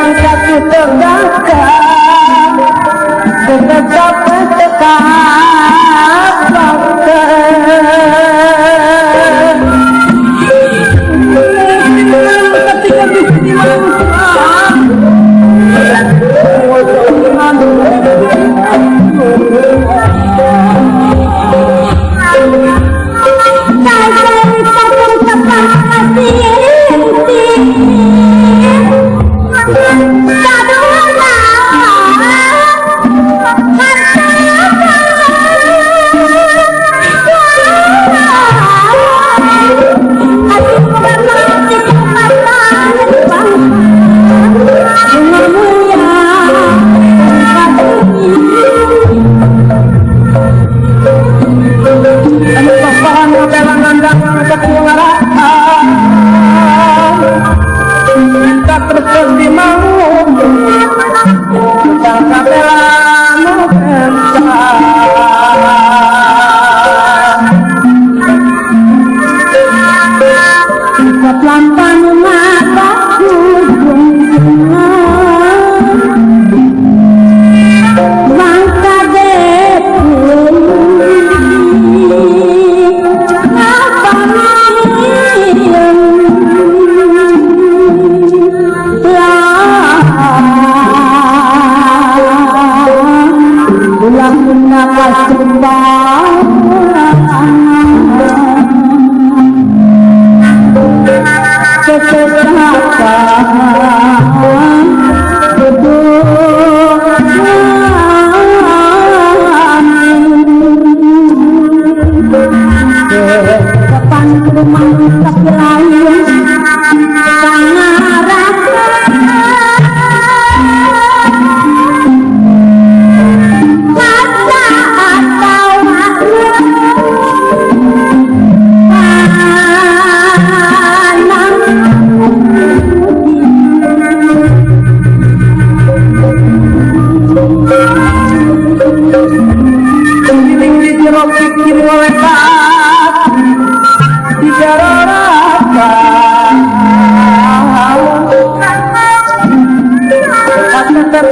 Kaki tegakkan tetap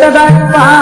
tetap.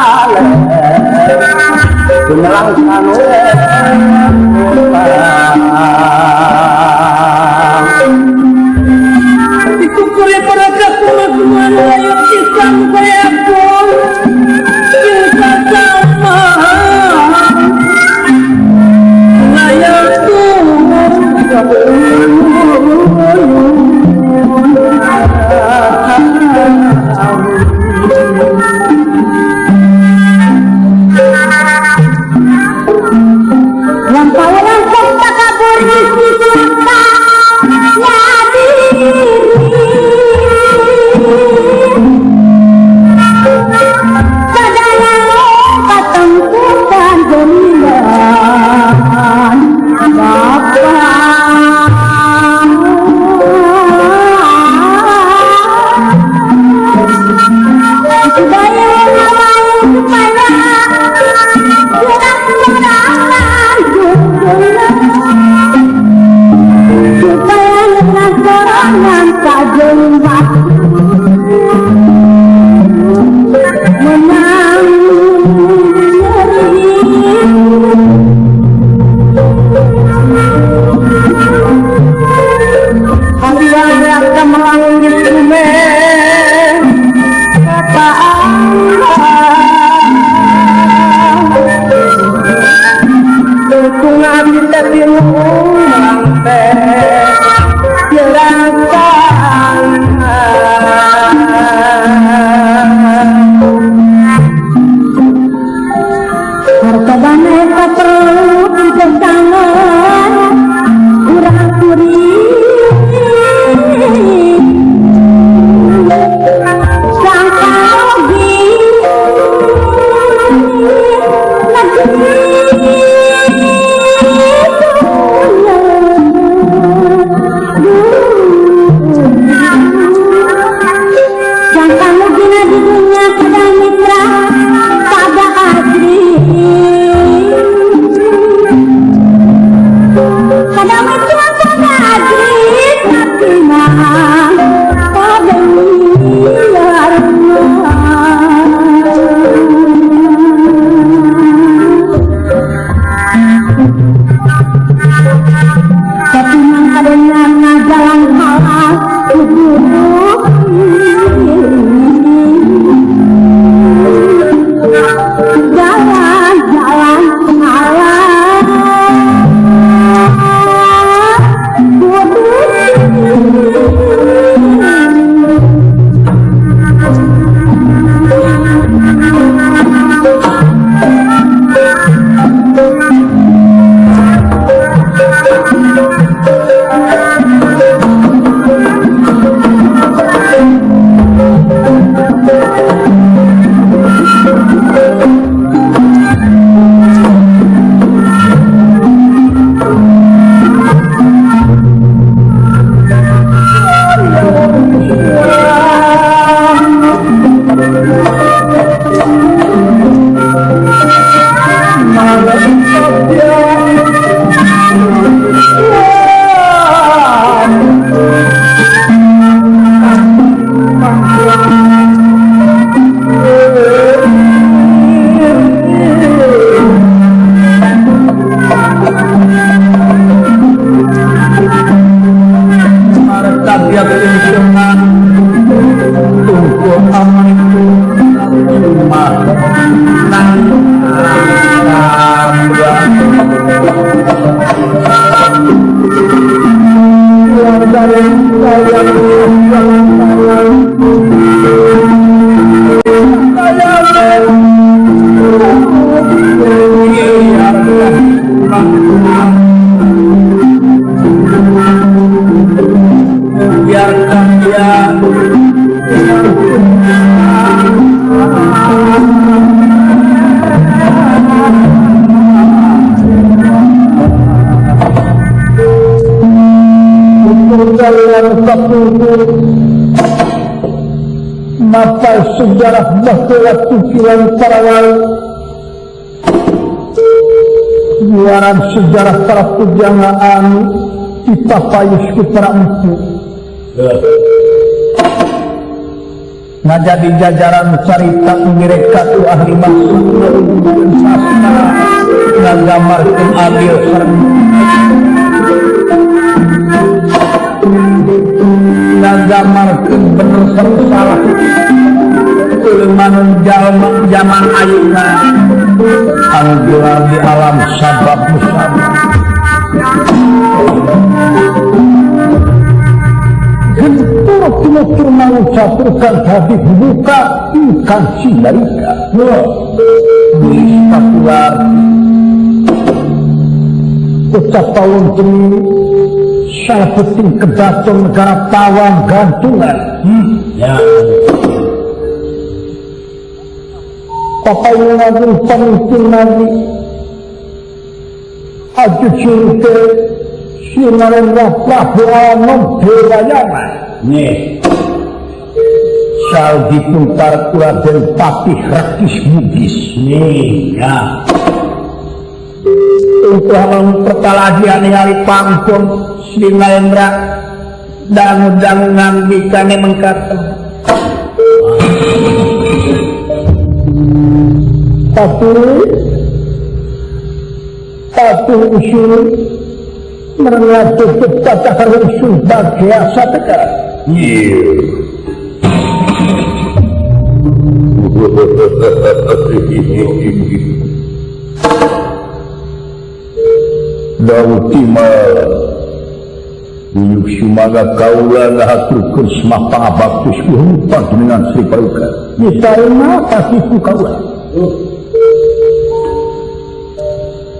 Hafal sejarah baheula tukiran para wali Juaran sejarah para pujangga anu dipapayus ku para empu ngajadi jajaran carita ngirekat ku ahli maksud sastra ngagambarkeun adil sareng ngagambarkeun bener sareng salah ulun jalma zaman ayeuna anu gelar di alam sabab musabab gentur tumutur mangucapurkan hati buka ikan sindarika gelis kapular ucap tahun teni salah penting kedaton negara tawang gantungan Ya. Papayun agung pamimpin nabi aju cinta Sinarendra Prabu Anom Dewayana Nih. Sal dipuntar Raden Patih Rakis Bugis. Nih, ya. Untuk mempertaladian ningali panggung Sinarendra dangu-dangu ngambikane mengkaten. Tapi usul merengat tutup tata usul bagiasa teka. Iya. Daud Timal Buyuk Sumaga kaula ngahaturkeun semah pangabaktus uhun panjenengan Sri Paduka. Ditarima pasti ku kaula.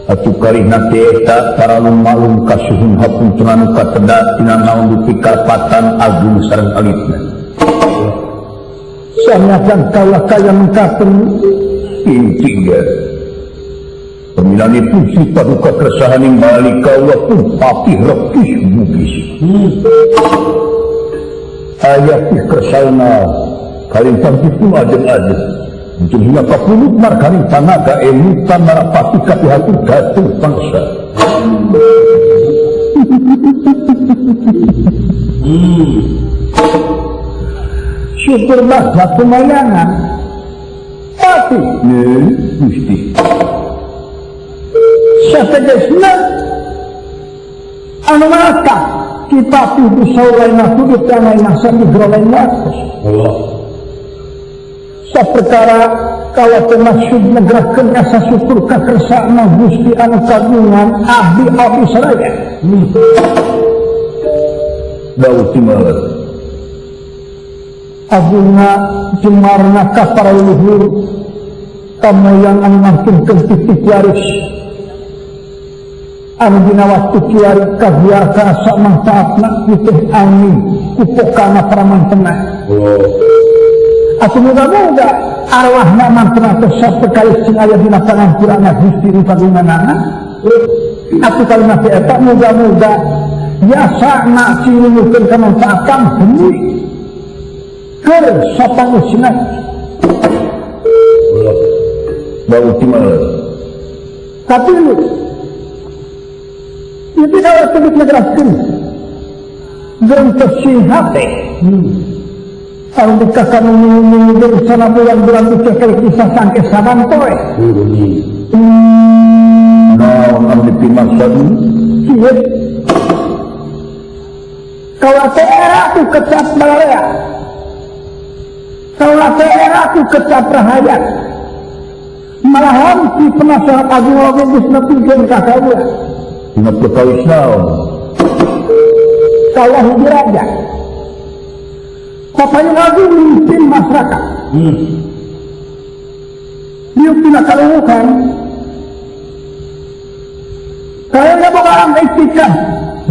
Atuh karihna teh eta taralung malung kasuhun hapunten anu kateda tina naon dupi karpatan agung sareng alitna. Sanajan kaula kaya mengkaten intiga. Pemilanipun Sri Paduka keresahaning bali kaula pun Patih Rekis Bugis. Aya pikersana kalintang dipun ajeng-ajeng. Mungkin hingga kapulut marganing tanaga emutan marapati kapihatu dhateng bangsa. Syukur bagja kumayangan. Tapi Gusti sategesna anu maka kita kudu saulaina kudu tanaina sami grolaina. Allah. Saperkara kalau termaksud negerakeun rasa syukur kakersana Gusti anu kagungan abdi-abdi saraya. Daud Timal Agungna jemarna ka para leluhur kamoyang anu ngangtunkeun titik waris anu dina waktu kiari kabiar karasa manfaatna titeh angin kupokana para mantena. Oh. Atuh muga-muga arwahna mantena teh sapekali sing aya dina pangampurana Gusti nu kagunganana. Atuh kalima teh eta muga-muga yasana sing nunjukkeun kamanfaatan bumi keur sapangusina. Daud Timal Tapi itu kalau sebut ngegeraskan gerentesi hati kalau dikatakan menunggu sana bulan-bulan dicekal kisah sangke saban poe. Naon anu dipimaksud? Kieu. Kalau teh era ku kecap balarea. Kalau teh era ku kecap rahayat. Malahan si penasehat agung oge geus nepikeun ka kaula. Dina perkawis naon? Kaula hiji raja. Papayung agung mimpin masyarakat. Diuk tina kalungukan. Kaya boga etikat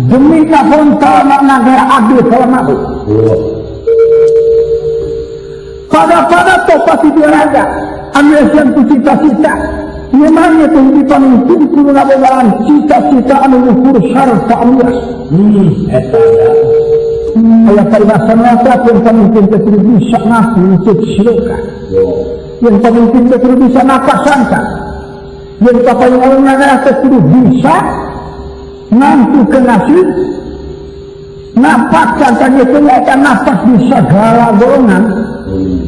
demi kafrontal negara adil kalau. Pada-pada topati dia raja, anu esian ku cita-cita. Memangnya tuh di pamimpin kudu ngabogaan cita-cita anu luhur sarta luas. Eta ya. Aya paribasan mata yang pemimpin teh kudu bisa ngaku untuk siloka. Yang pemimpin teh kudu bisa napas sangka. Yang papayung orang nagara teh kudu bisa ngantu ke nasib. Napak sangka itu akan napak di segala golongan.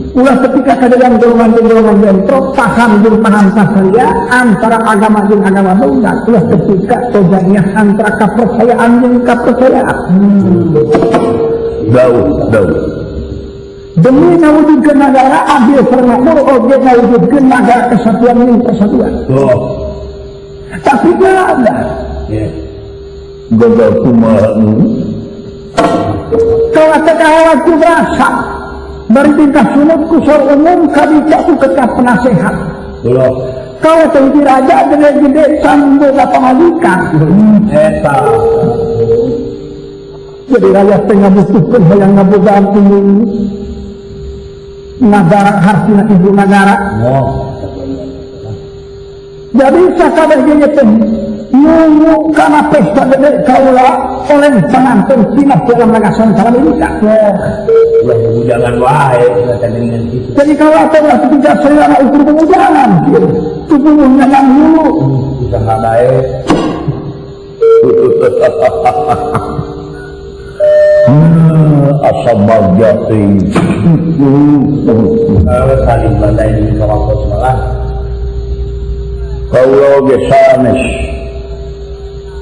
Ulah ketika kejadian golongan-golongan bentrok, paham jeung paham sasaria antara agama jeung agama beda. Ulah ketika terjadinya antara kepercayaan jeung kepercayaan. Jauh, jauh. Demi ngawujudkeun negara adil makmur oge ngawujudkeun negara kesatuan jeung persatuan. Oh. Tapi ada. Ya. Gagal kumaha. Kalau tekawan ku berasa bari tingkah sunut ku sor umum kabica ku kekah penasehat. Kalau teh raja gede-gede samboga pamajikan. Eta. Jadi rakyat teh ngabutuhkeun hayang ngabogaan ini nagara hartina ibu nagara. Oh. Jadi sakabeh ge teh nunggu kana pesta gede kaula oleh pengantin Cina dalam lagasan Amerika. Ulah bujangan wae dengan itu. Jadi kalau teh ulah tiga selama ukur pemujangan, tubuhnya yang dulu usaha bae. Asa bagja teh. Saling bandai di kawasan malah. Kaula ge sanes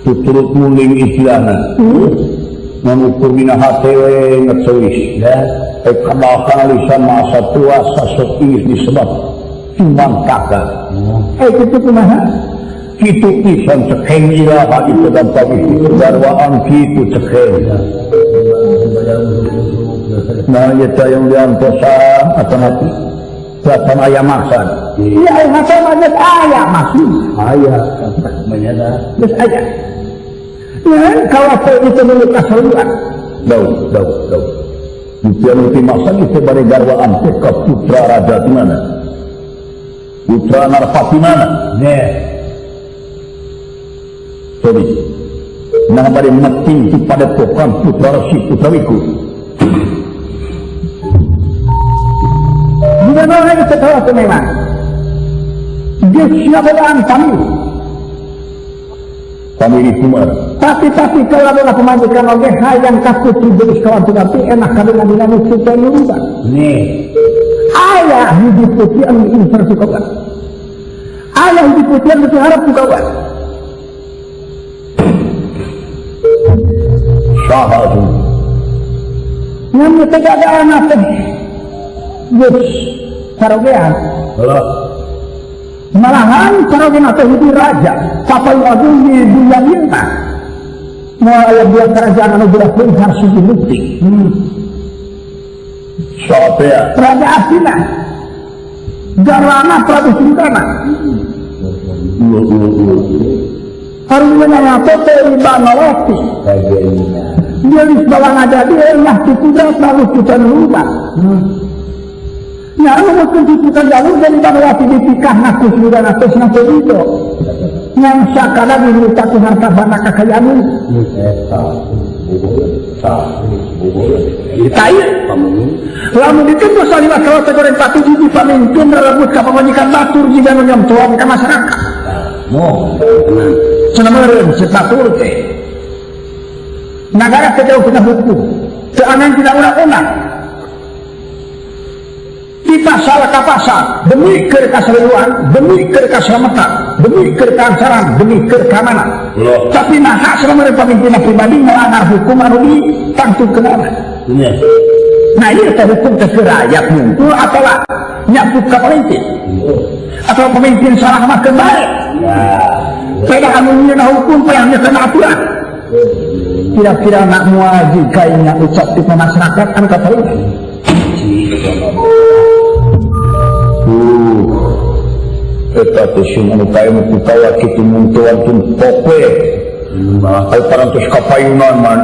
tuturut muling istilahna. Mengukur dina hate we ngeceuis. Ya, kadang lisan masa tua sasok iis disebab cumangkaka. Kitu kumaha? Kitu pisan cekeng iraha itu dan pamiti garwaan kitu cekeng. Nah, eta yang diantosan atanapi datang aya maksad. Iya, aya maksad mah geus aya maksud. Aya, menyada. Geus aya. Ya, kalau teh itu dulu kasaluan. Dau, dau, dau. Buktian uti maksad itu bari garwaan teh ka putra raja di mana? Putra Narpati mana? Ne. Jadi, nah bari meting di padepokan putra Resi Putra Wiku. Di mana lagi sekolah itu memang? Dia siap bedaan kami. Kami di kumar. Tapi kalau ada pemajikan oge hayang kaputri geus kawan tapi enak kami ngadina nu kita nuruban. Nih. Ayah hiji putih anu diinser ku kawan. Ayah hiji putih anu diharap ku kawan. Saha tu? Ngan teh ada anak teh. Geus sarogean. Heuh. Malahan sarogean teh hiji raja, papai agung di dunia ieu mah. Moal aya dua kerajaan anu budak beunghar siji leutik. Saha Raja Astina. Garwana Prabu Singkana. Harunya nyata teh Banowati. Geus bawa ngajadi elah dikuda lalu kita lupa. Nya anu mungkin diputar jalur dari Banowati ditikah ngaku sudah atas ngaku itu. Ngan sakala diminta ku harta bana kakayaan. Tai. Lamun dituntut salima kalau tegoreng patu jadi pamimpin rebut ka pamajikan batur jiga nu nyamtuan ka masyarakat. Mo. Cenah meureun ceuk batur teh. Nagara teh jauh tina hukum. Teu anang tina undang-undang. Di pasal ka pasal demi keur kaseriuan, demi keur kaselamatan, demi keur keancaran, demi keur keamanan. Tapi nah selama pemimpin pribadi melanggar hukum anu ditangtukeun. Iya. Nah ieu teh hukum teh keur rakyat ngumpul atawa nyabut ka pemimpin. Atau pemimpin salah mah keun bae. Pedah anu nyieun hukum pedah nyieun aturan. Kira-kira nak moal jika nya ucap di masyarakat anu kapaling. Eta teh sing anu kae nu kutawa kitu muntuan tun pope. Ai parantos kapayunan man.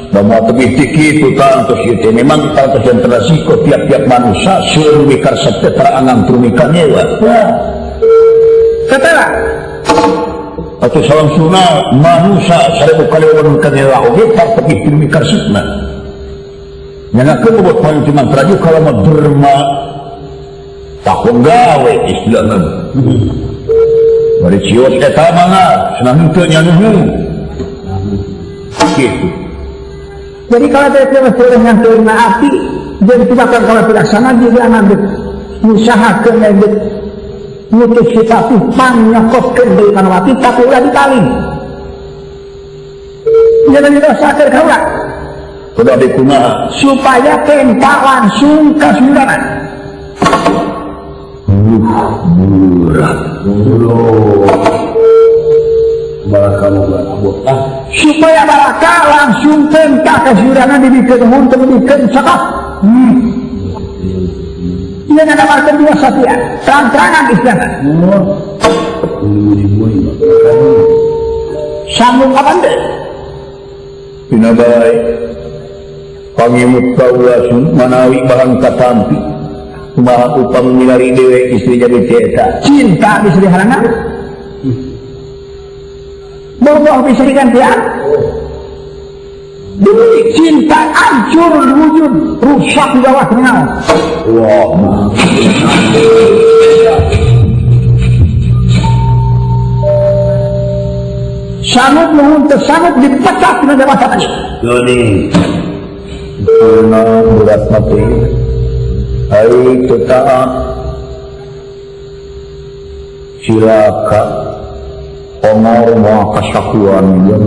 Da moal tebih ti kitu tantos ieu teh memang tantos yang terasiko tiap-tiap manusia seueur mikar sate terangang turun nyewa. Katara atau salam sunah manusia 1000 kali orang kanyewa oge tebih ti mikar sutna. Nyangakeun bobot payun ti Mantraju kalau mah derma takon gawe istilahna. Bari cios eta mangga cenah henteu nya nuhun. Gitu. Jadi kalau tidak mesti nganteurna api jeung tibatan kalau dilaksana jadi anak usahakeun edit mutus si patih pangnyokotkeun deui Banowati tapi ulah ditaling. Jangan dirasakeun kaula. Kudu dikumaha supaya tenta langsung ka Suyudana. Murah. Baraka abot ah. Supaya baraka langsung tenta ka Suyudana dibikeun mun teu dibikeun cakap. Ieu ngadamarkeun dua satria, terang-terangan istilahna. Sanggup kapan teh? Dina bae pangimut kaula manawi bahan katampi. Kumaha upami milari dewe istri jadi eta. Cinta bisa dihalangan? Boboh bisa digantian? Demi cinta hancur wujud rusak di bawah kenal. Wah. Sanggup nuhun teu sanggup dipecat dina jabatan tadi. Doni. Purna berat mati. Ai teu taat. Cilaka. Omor moal kasakuan ieu.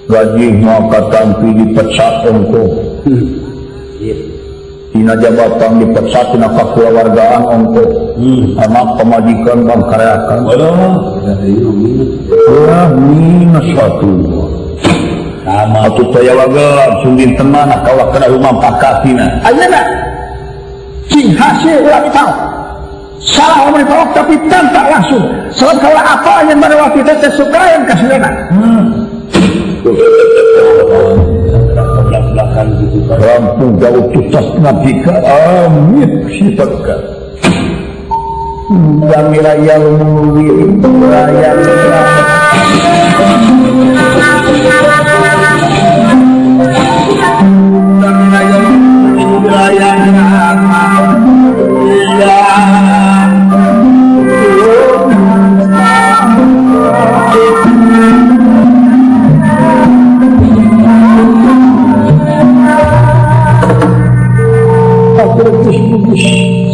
Gaji moal katampi dipecat ongko. Dina jabatan dipecat dina kakulawargaan ongko. Anak pamajikan bangkareakan. Wah, minus satu. Sama atuh taya wager sungdin teman kalah kana rumah pakatina. Ayeuna cing hasil ulah ditau. Salah omong ditolak tapi tanpa langsung. Sebab kalau apa yang Banowati teh sukayan ka Suyudana. Rampung jauh tutas nabika amit sitaka. Damira yang raya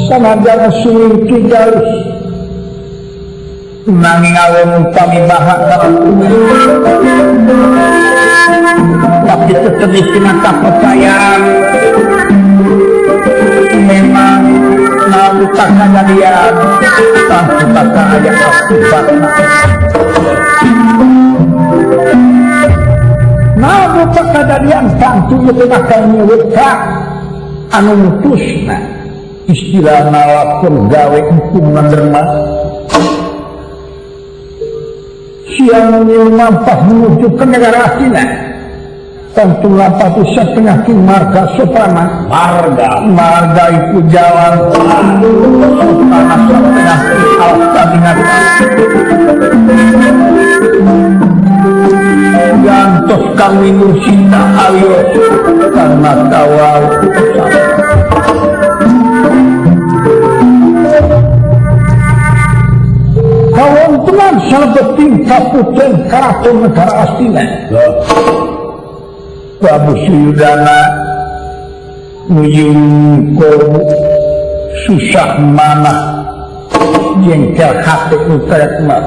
sanajan suwingki jalus nanging awon upami bahak tapi tetep tina kapercayaan memang naluta kajadian tanpa aya akibatna naluta kajadian tangtu ieu bakal nyeweka anu mutusna istilah nalakon gawe hukum derma siang lampah menuju ke negara Astina tentu lampah itu setengah marga soprana marga itu jalan soprana setengah altaminat gantos kami nursinta ayo karena kawal kawontenan salebeting kaputren karaton negara Astina. Prabu Suyudana nguyung susah manah jengkel hati uterekna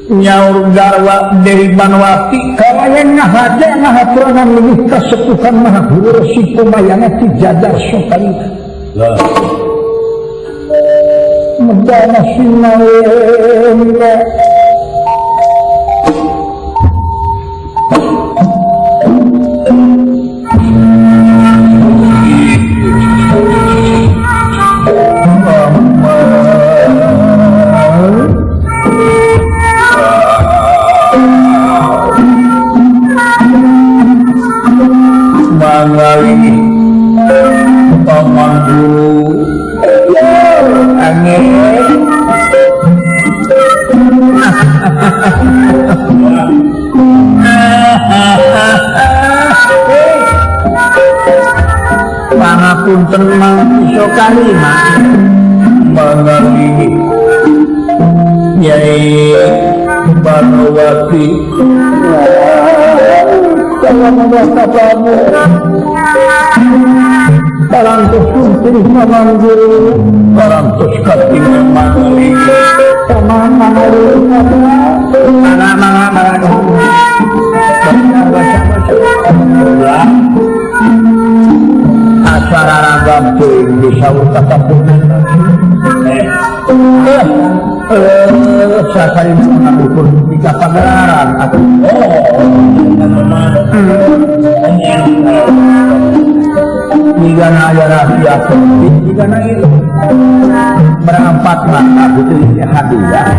nyaur garwa Dewi Banowati kalayan ngahaja ngahaturanan leuwih kasepuhan maha guru Resi Kumayana ti jajar sokalina. Medana sinawena mangali paman guru angin Mang Sokalima mangali Nyai Banowati parantos sunting mamang guru parantos katingal mangali paman mangali mana mana mana acara ragam teuing disaur katapunan sasari mengakur tiga pagelaran atau migana aya rahasia migana itu berempat mata itu hadiah.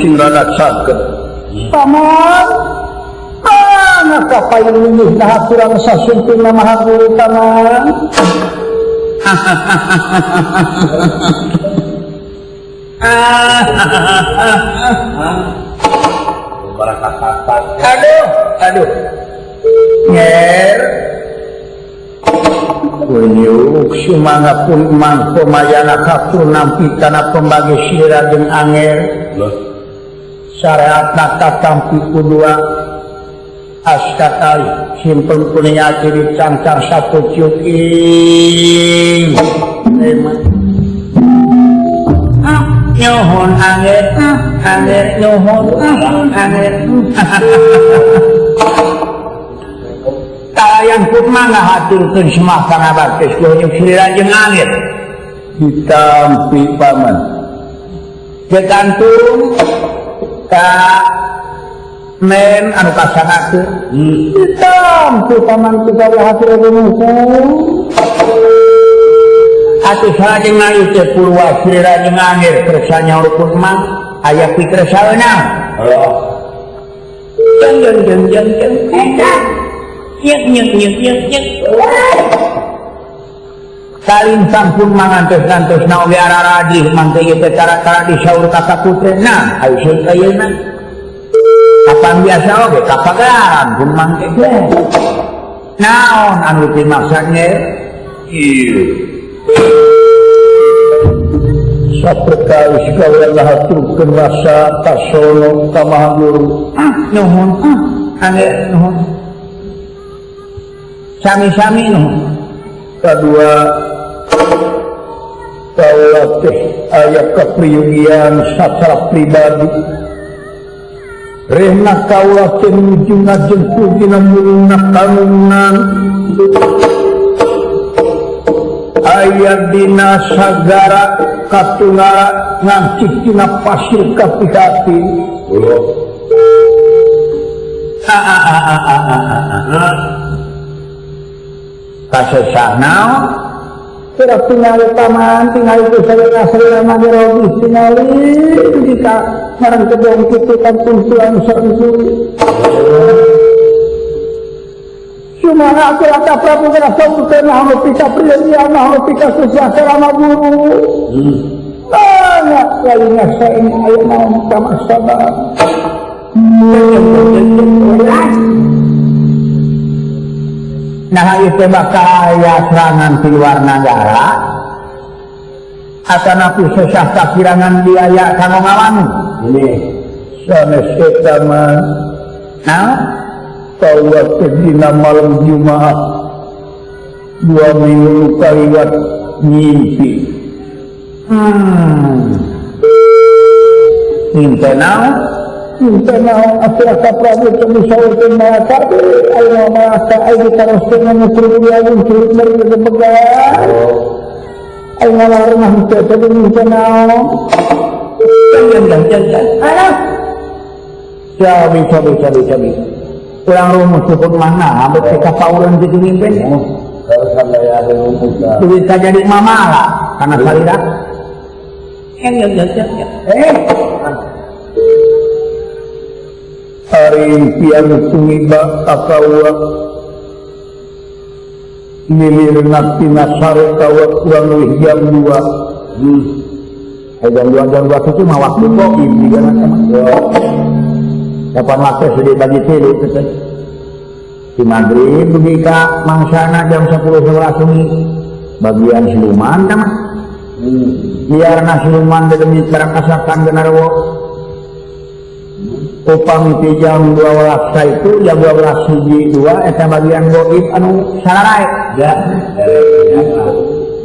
Sing rada saged paman anak kapayun leuwih nah kurang sasumping maha guru paman. Aduh aduh nger kunyuk sumangga pun mangko mayana kapur nampi kana pembagi sira jeung anger syariat katampi ku dua Aska kali simpen kuning ati dicangcang sapucuk ing. Nyuhun angin, angin nyuhun angin. Kalayan pun mangga haturkeun semah pangabakti kunyuk sri jeung angin. Ditampi paman. Kekantung ka men anu kasangakeun. Ditampi paman ku hatur nuhun. Atuh salajeng ieu teh purwa sri jeung angin kersa nyaur pun mang aya pikir saeunang. Jeng jeng jeng jeng jeng. Nyek nyek nyek nyek nyek. Kalintang pun mangantos-gantos na oge araradih mangke ieu teh cara-cara disaur ka saputrena ayo seueur ayeuna. Kapan biasa oge kapagaran pun mangke teh. Naon anu dimaksudnya? Ieu. Saperkawis kaula ngahaturkeun rasa kasono ka Maha Guru. Nuhun, angge nuhun. Sami-sami nuhun. Kadua kaula teh aya kapriyugian sacara pribadi. Rehna kaula teh nuju ngajengku dina muluna kanungan. Aya dina sagara katungara ngancik dina pasir kapihati. Kasesah naon? Kira tingali paman, tingali ku sareng sareng mangrogi, tingali dugi ka marang kebon kitu kampung tuang sareng suri. Sumana aku raka Prabu kena sabu kena hanu pika priya hanu pika susah sarama guru. Banyak lainnya saya ini ayo naon sama sabar. Nah itu bakal aya serangan di luar negara atanapi sesah kakirangan biaya kanggo ngawangun. Ini sanes eta mah. Naon? Kaula teh dina malam Jumaah 2 minggu kaliwat ngimpi. Ngimpi naon? Ngimpi naon atuh ka Prabu teh misaurkeun malaka ayeuna malaka ayeuna taroskeun nu kudu agung kudu meri gegebegan. Ayeuna laremah teh teh ngimpi naon? Alah. Cabi cabi cabi cabi. Urang rumus cukup mana ambek ka paureun kitu ngimpen. Duit jadi mamala karena salira. Ari impian tumiba akawa milirna tina sare kawa kurang leuwih jam 2. Jam 2 jam 2 itu mah waktu goib juga mah. Kapan waktu sudah bagi tilu teh. Di maghrib dugi ka mangsana jam 10 11 wengi. Bagian siluman tah mah. Biarna siluman demi barang kasakan genarwo. Upami ti jam 12 itu jam 12 hiji 2 eta bagian goib anu sararae. Ya.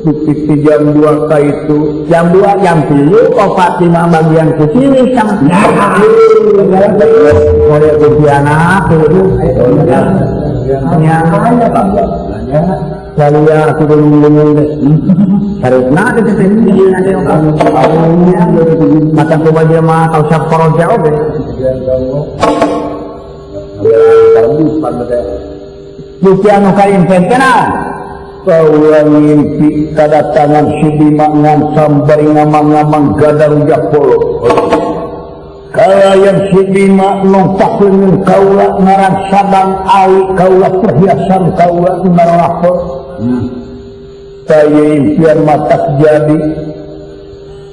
Dugi jam 2 ka itu jam 2 jam 3 4 5 bagian kecil sama. Oleh kuntianak kudu nya Salia kudu nunggu harusna teh teh macam kumaha mah kausap koroja oge. Bukti anu kaimpen teh naon? Kaula ngimpi kadatangan si Bima ngancam bari ngamang-ngamang gada rujak polo. Kalayan si Bima nongtak leungeun kaula ngaran sadang ali kaula perhiasan kaula maralako. Saya impian matak jadi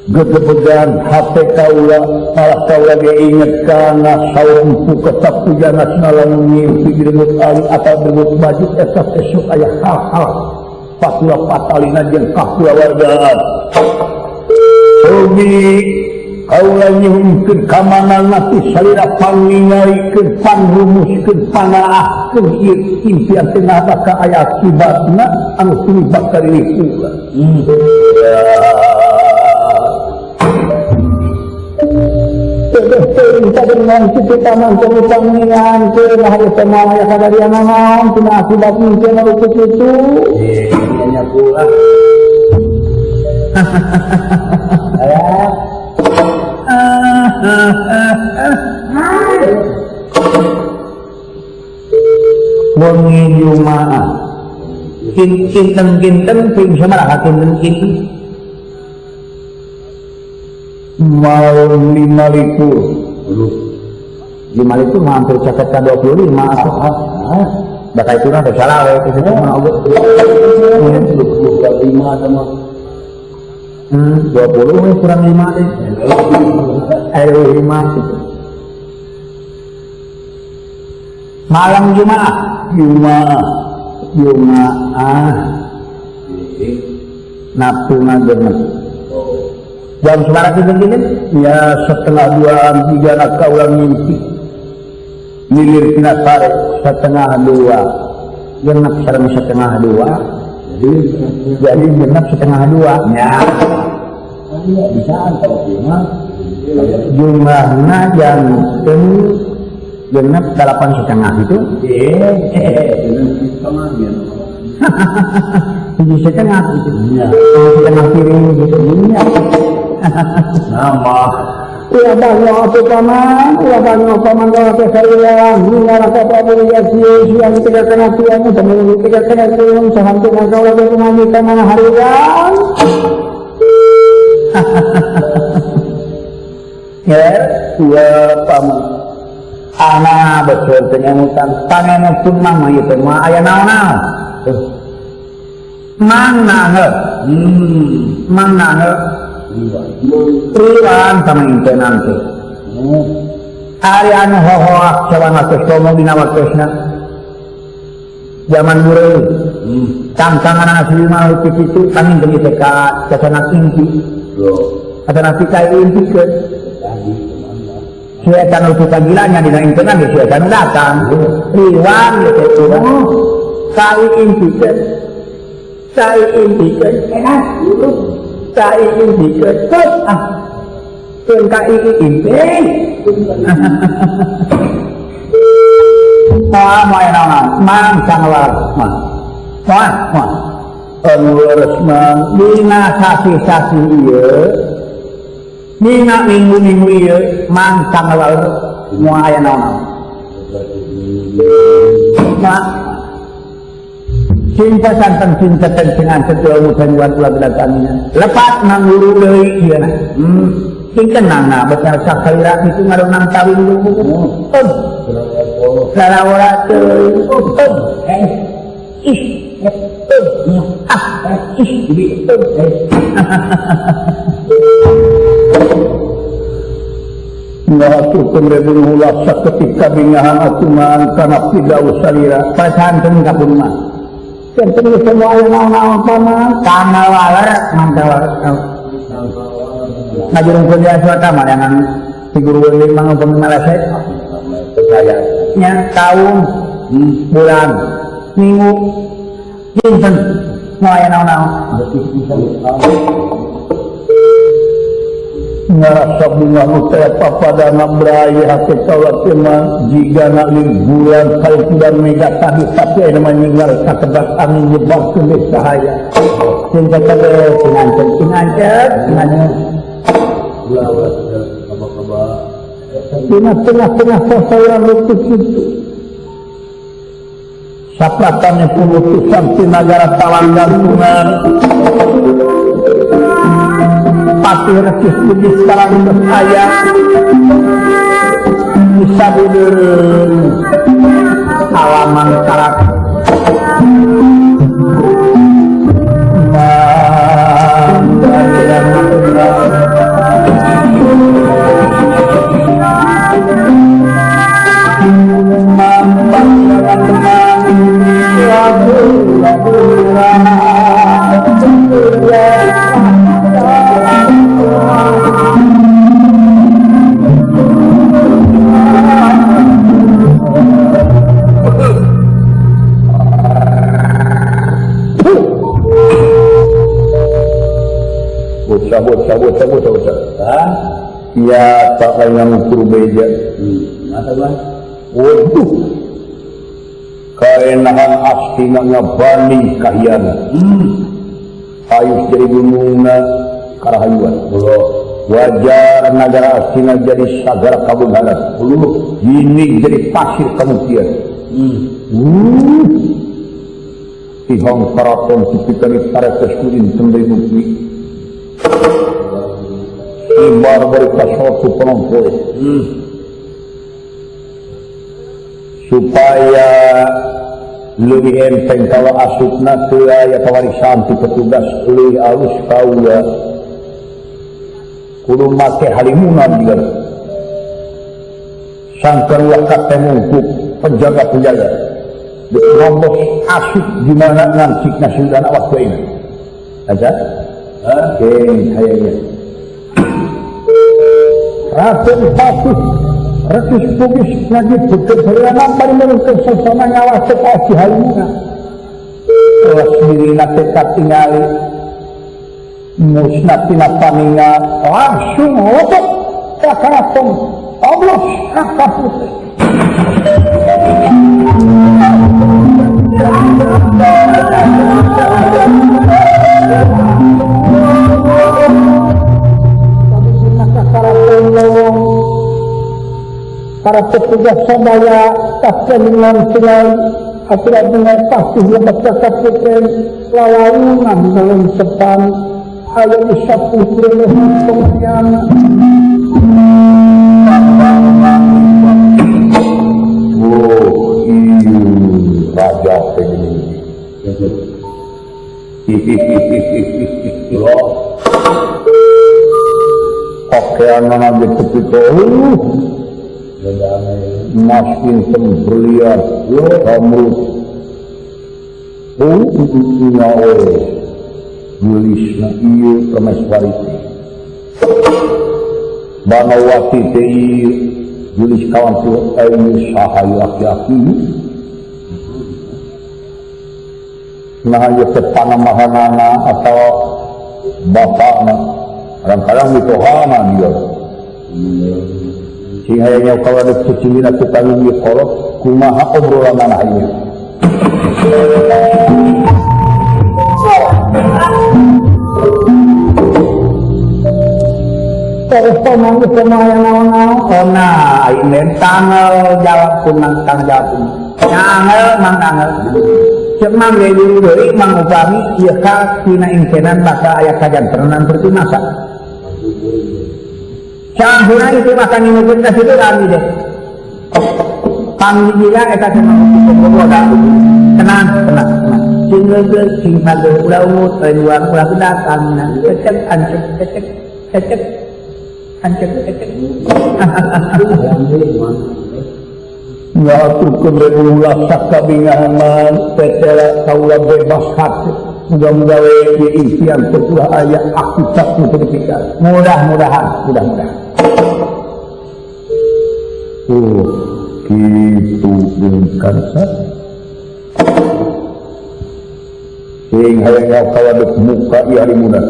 gegebegan hate kaula malah kaula ge inget kana saur empu ketap pujana lamun ngimpi direbut ali atau direbut baju eta esuk aya hal-hal patua patalina jeung kakulawargaan. Sugi Kaula nyuhunkeun ka mana ti salira pangingarikeun pangrumuskeun pangaraahkeun ieu impian teh bakal aya akibatna anu tumibak ka diri kula. Dengan kita mencari pangingan ke hari semua ya kadarian naon tina akibat mimpi anu kitu. Nya kula. Wengi Jumaah kinten-kinten ping sabaraha kinten-kinten malam 25. 5 itu hampir caket ka 25 atuh. Bakal itu mah salah we kitu mah oge. 25 sama 20 we kurang 5 teh. 5 gitu. Malam Jumaah, Jumaah. Nafsuna genep. Jam sabaraha kinten-kinten? Ya setengah duaan tiga nak kaula mimpi. Ngilir tina sare setengah dua. Genep sareng setengah dua. Jadi genep setengah dua. Ya. Bisa kalau cuma jumlahna janten genep 8,5 itu. Setengah ya. 7,5 itu. Setengah piring gitu. Nama. Ulah banyak apa paman, ulah banyak paman kalau ke saya, hingga ka Prabu Yasi yang tidak kena tiang, sambil tidak kena tiang, sahantu kalau ke mana mana harian. Ya, dua paman. Ana betul penyemutan pangemutun mah ieu teh mah aya naon-naon. Mang nangeuh. Mang nangeuh. Riwan sama intenan teh. Ari anu hohoak sawana teh komo dina waktosna. Zaman bureun. Tangtangan asli mah kitu paning teh ka cacanak inti. Cacanak ka inti ke. Suetan nu kagilanya dina intenan ge suetan datang. Riwan ieu teh kai inti ke. Kai inti ke. Kai inti ke. Ah. Keun kai inti. Moal moal naon mang sangwar mah. Moal moal. Anu leres mang dina sasi-sasi ieu dina minggu-minggu ieu mang sangwar moal aya naon. Mak cinta santan cinta tencengan setua mutan wan ulah bilang lepat nang guru deui ieu na. Sing kenang na bener sakalira itu ngaronang tawin dulu. Lalawara teuing. Ih. Ah, ih. Ngaturkeun rebun ulah saketika bingahan atuman kana pidau salira pasanten ka pun mah. Senten semua aya naon-naon paman kana waler mantawar. Ngajurungkeun dia suatu mah dengan figurueun lima upami malase. Percaya. Nya tahun, bulan, minggu, dinten moal aya naon-naon. Ngarasa bunga nu teh papadana bray hate kaula teh mah jigana bulan kalkudan mega tadi tapi aya mah ninggal sakebak angin nyebarkeun deui cahaya. Cinta teh cinanceuk cinanceuk cinanceuk. Ulah kaba-kaba. Dina tengah-tengah sasauran lutut itu. Sapratane putusan ti nagara Talanggantungan. Patih Rekis Bugis sekarang aya bisa budeung alaman karak. Bocah bocah bocah bocah. Hah? Ya tak kaya ngukur beja. Mata bang. Waduh. Kaenahan astina ngabani kahyana. Ayus jadi gunungna karahayuan. Wajar nagara astina jadi sagara kabunghanan. Ini jadi pasir kemudian. Tihang karaton tipikali taretes ku inten deui bukti. Ibar bari kasotu penompoe. Supaya lebih enteng kalau asupna teu aya kawarisan ti petugas leuwih alus kaula. Kudu make halimunan juga. Sangkan wakatemu penjaga-penjaga. Rombos asik gimana ngancik nasi dan waktu ini. Aja? Oke, kayaknya. Raden Patih, Rekis Bugis lagi bekerjana paling menentukan sesama nyawa sekasi halimuna. Kelas mirina tetap tingali, musnah tina paninga langsung lotok ke keraton, oblos kakak putih. Para petugas sadaya kaseningan silai aturan dengan pasti lebat kakak lalaunan dalam sepan ayo disapu oleh pengian. Oh, iya, raja ini. Pakaian mana gitu mas inten berlian, kamrut, oh, nyawe, gelisna ieu Prameswari teh. Banawati teh ieu gelis kawan teh ieu saha ieu aki-aki. Nah ieu teh panamahanana atau bapakna, kadang-kadang mitohana dia. Sing hayangnya kalau ada cicingina tukang ieu kolot kumaha obrolan ieu. Terus pemang pemang naon-naon ona ai tanggal jawab kumang tanggal jawab kumang tanggal mang tanggal cek mang deui deui mang upami ieu ka tina ingkenan bakal aya kajantenan berarti masa campurna itu makan ngikutin ka situ rami deh panggila eta teh tenang tenang tenang sing leugeut sing pageuh ulah ungut lain uang ulah budak aminan cecek ancek cecek cecek ancek cecek Ngaturkeun ulah sakabingahan tetela kaula bebas hati. Mudah-mudahan we impian teh ulah aya akibat nu teu dipikir. Mudah-mudahan, mudah-mudahan. Oh, kitu bungkan sa. Sing hayang kawaduk muka ieu harimuna.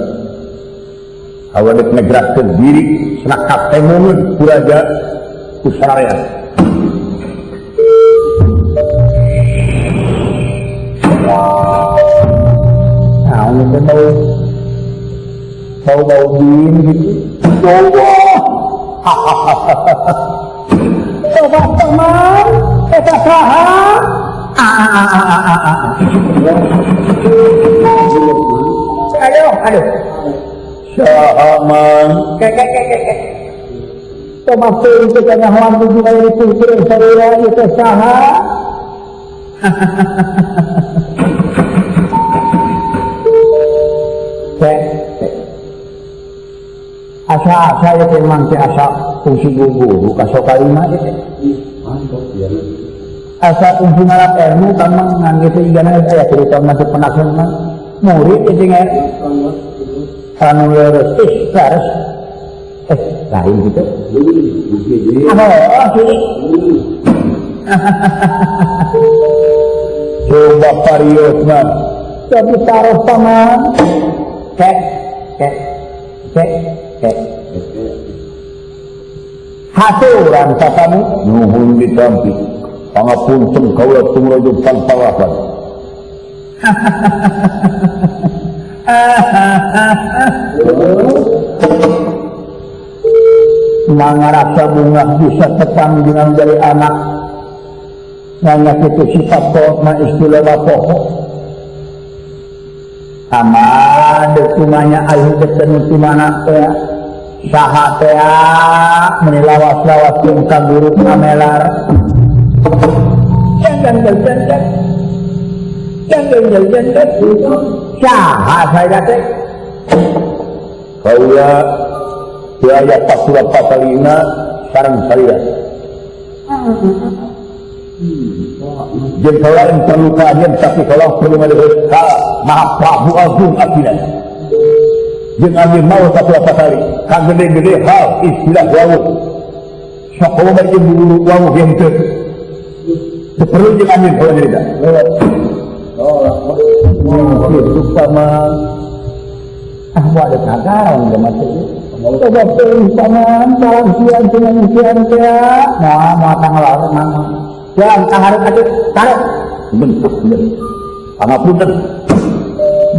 Hawaduk ngegerakkeun diri cenah katemungeun ku raja ku sararea. Nah, ini bau bau bau dingin gitu. Allah. Coba teman, kita saha. Aduh, aduh. Saha man. Ke ke ke ke. Coba pun kita nyahoan tujuh kali itu sararea itu saha. Asa-asa ya memang teh asa fungsi guru kaso kalima teh. Asa fungsi ngalap ilmu kan mah ngan kitu igana aya terutama teh penasaran mah murid teh ngan anu leres ih leres lain gitu. Oh, sih. Coba pariosna Jadi taruh paman. Kek, kek. C C haturan tatamu nuhun ditampi pangapunten kaula tumrajul pangpalapan. Mangarasa bunga bisa tepang dengan dari anak nanya itu sifat kok ma istilah pokok sama dekumanya ayu ketemu di mana teh saha teh menilawas-lawas jeung ka guru amelar jangan jangan jangan jangan saha saya teh kaula biaya pasula pasalina sareng salira jeung kaula perlu kajian tapi kaula perlu ngadeukeut ka Maha Prabu Agung Akina jeung abdi mau pasula pasali ka gede-gede hal istilah wawuh sok kaula bari jeung guru wawuh yang teu perlu jeung abdi kaula nyarita oh itu sama ah wae kagaran geus mah coba paman barang sian dengan sian teh nah mau tanggal mang jalan taharep atuh taruh bentuk bener pangapunten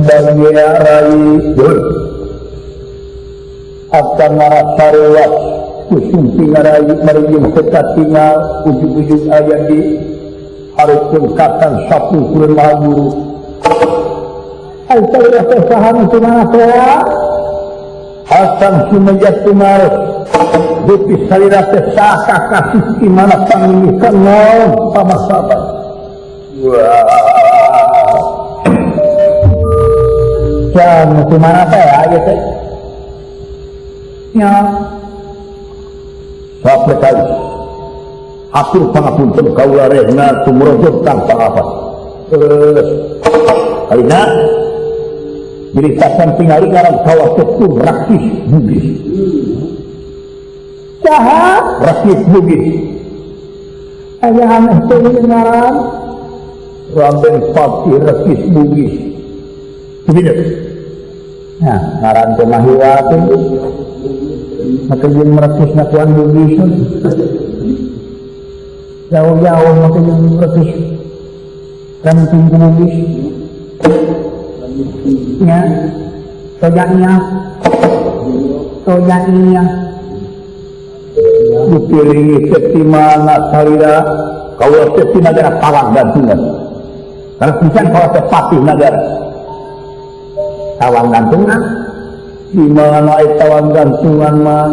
bagia rai dul akan ngarasa ruas kusung tingarai marijung teka tinggal ujug-ujug aya di hareupeun katan sapu kureun maha guru ai teh teh saha nu mana teh Hasan Sumajat Tumar Dupi salira teh saha kasih di mana pangilikan naon pamasaban. Wah. Jang di mana teh aya teh? Nya. Sampai kali. Atur pangapunten kaula rehna tumrojot tanpa apa. Kalina beritakan tingali ngaran kawa teh Rakis Bugis. Saha? Rakis Bugis. Aya aneh teh ngaran Raden Patih Rakis Bugis. Begitu. Nah, ngaran teh mah hiwa teh. Maka jeung merekis nakuan Bugis. Jauh-jauh maka jeung merekis kan tinggi Bugis. Nya, tojaknya, tojaknya, dipiringi teh mana salira kaula teh ti nagara Tawang Gantungan. Karena pisan kaula teh patih nagara Tawang Gantungan. Di mana eta Tawang Gantungan mah?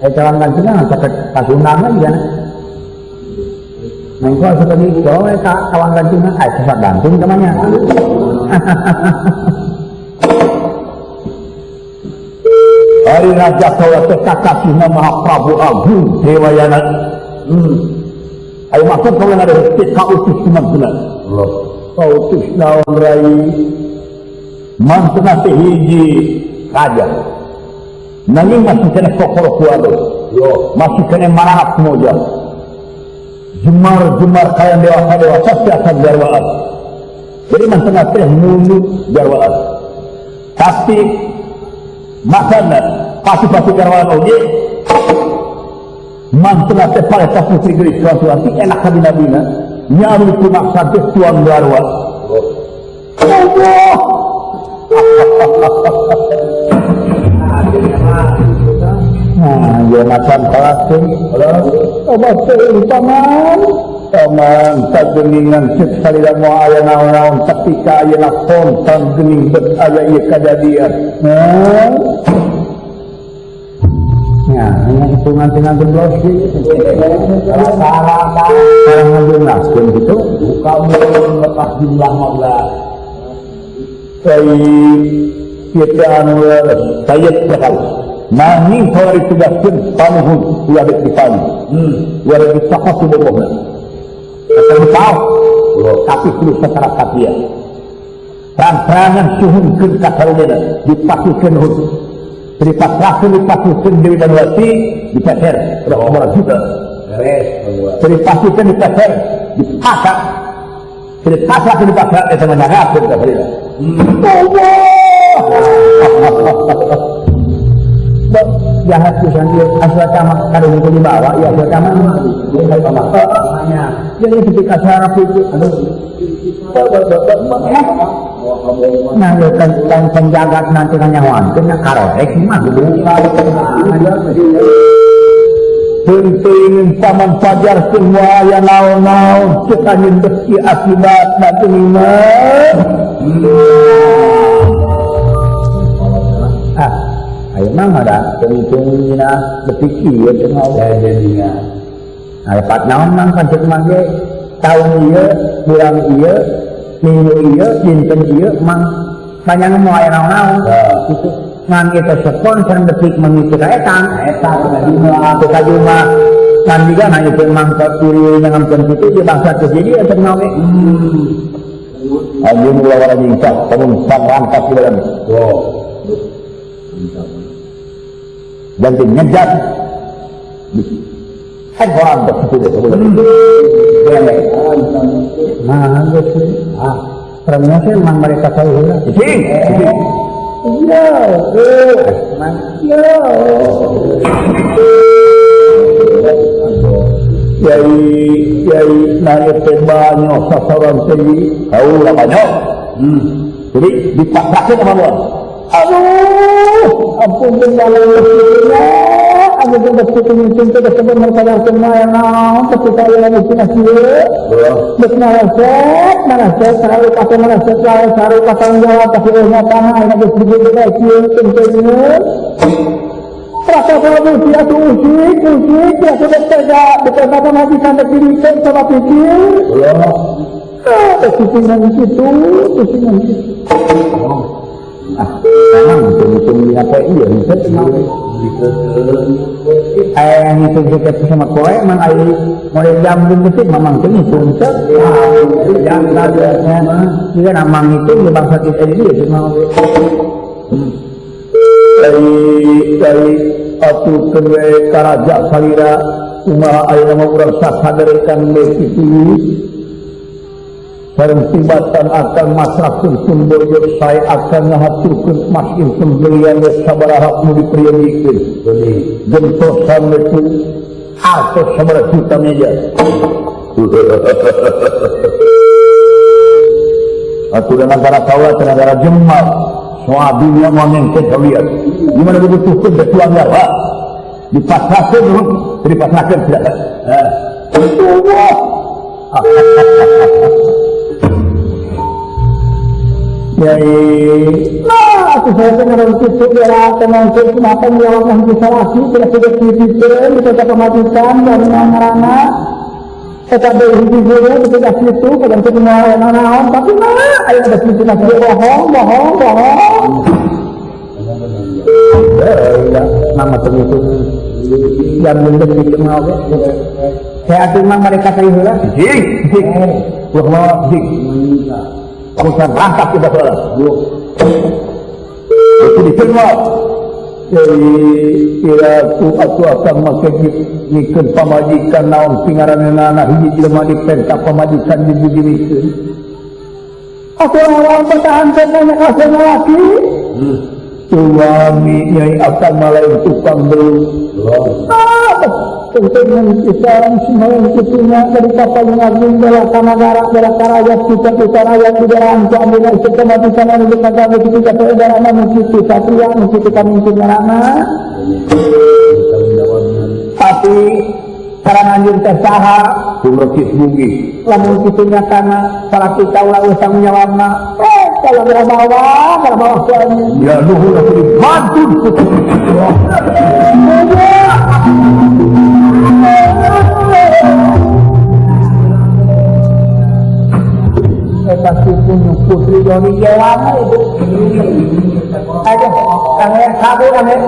Tawang Gantungan sampai Pasundan aja. Mengko seperti itu, Tawang Gantungan, sesat gantung temannya. Hari Raja kaula teh kakasihna Maha Prabu Agung Dewayana. Ayo maksud kaula ngadeukeut teh kautus mantuna. Allah. Kautus naon rai? Mantuna teh hiji raja. Nanging masih kena kokoro kualo. Masih kena marahat moja. Jemar-jemar kalian dewasa-dewasa siapa jarwaan. Jadi mantuna teh mulut jarwaan. Tapi makana pasti-pasti jarwaan oge mantuna teh paleta putri gelis suatu-suatu enak kabina-bina nyaru kumaksa teh tuang garwa. Allah. Nah, ya macam kelas teh. Obat teh paman. Paman kageningan cek salira moal aya naon-naon ketika ayeuna kontan gening bet aya ieu kajadian. Nah. Ya, hanya hitungan dengan jumlah sih. Rata-rata orang ngejumlahkeun gitu, buka mun lepas jumlah mah. Baik, kita anu sayet sekali. Nanging kalau ditugaskeun panuhun ulah dek dipanu. Ulah dek dicokot ku bobohna. Atau tahu, tapi kudu secara satya. Terang-terangan suhunkeun ka sarudena, dipasihkeun hut. Dipasrahkeun dipasihkeun Dewi Banuwati dipeser udah umur juta. Beres, dipasihkeun dipeser, dipasak. Dipasrahkeun dipaksa eta mah nyagakeun ka sarudena. Allah. Jahat pisan ieu Aswatama kadung itu dibawa ya Aswatama mah. Jadi ketika saraf itu aduh. Nah, kan penjaga nanti kan nyawan, kena karorek mah. Penting paman fajar semua yang naon-naon cek anjeun beki akibat nanti mah. Ah, ayo mah ada penting dina detik ieu teh mah jadinya. Nah, lepat naon mang kan cek mah ge tahun ieu, bulan ieu, minggu ieu, dinten ieu mang panjang moal aya naon-naon. Gitu. Ngan itu sepon sareng detik mengikuti ka eta Eta kajumlah teu kajumlah ngan juga nah itu mang turi ngangamkeun kitu di bangsa teh jadi eta mah we. Anjeun ulah wara nyingkah kamun pangrangkas di dalam. Oh. Dan teh nyejat. Kan orang teh kitu deh. Nah, geus ah. Preminya sih memang mereka tahu heula. Cing. Ya, ya. Yai, yai, naik teh banyak sasaran teh. Tahu lah banyak. Jadi dipaksakan sama Allah. Aduh, ampun benda ya. Aduh, benda itu mungkin tidak sebenarnya pada semua yang naon, ketika ia lagi punya siu. Benar set, selalu pakai meraset, selalu pakai jawab, tapi ilmu tanah, ini harus begitu baik, siu, tentunya. Rasa kalau usia tu usik, usik, ya sudah tegak, betul betul mati sampai kiri, sama pikir. Ah, kesingan situ, kesingan situ. Ah, memang betul-betul apa iya bisa tenang. Yang itu juga sama koe, emang air mulai jam detik memang itu hitung set. Jam saja, jika namang itu di bangsa kita ini ya cuma. Dari atuh kewe karaja salira kumaha ayeuna mah urang sasaderekan deui sareng tibatan akan masrahkeun sumber saya akan ngahaturkeun mas pembelian sabaraha nu dipriyogikeun gentosan itu artos sabaraha juta meja atuh negara kaula teh negara Jemar soal dunia moal mengke kalian gimana dibutuhkeun ketuang nyawa dipasrahkeun dipasrahkeun tidak Yai, nah, aku saya dengar itu dia tenang kenapa dia orang bisa lagi tidak sudah dipikir, tidak kematian dan ngarana, tetap berhubung tidak situ, kadang kita naon, tapi mana, ayo ada situ masih bohong, bohong, bohong. Mama terhitung yang mendekat mau, saya atur mang mereka saya jing, jing, wah, jing. Urusan rangkap kita saudara. Itu diterima. Jadi kira tu aku akan makan ngikeun pamajikan naon pingaranna hiji jelema dipenta pamajikan dibugirikeun. Aku orang pertahankan banyak asal laki. Suami nyai akan malain tukang belu. Ah, tentunya pisan semua kitunya dari kapal ngagung bela kanagara bela karayat kita kita rakyat di dalam ambil itu kematian anu kami kita saudara manusia satria manusia kami kita tapi cara anjir teh saha kumrekis bumi lamun kitunya kana salah kita ulah usang nyawama kalau bawah kalau bawah suami ya luhur aku dibantu pasti punya putri Joni Jewama ibu aja kangen kabur kangen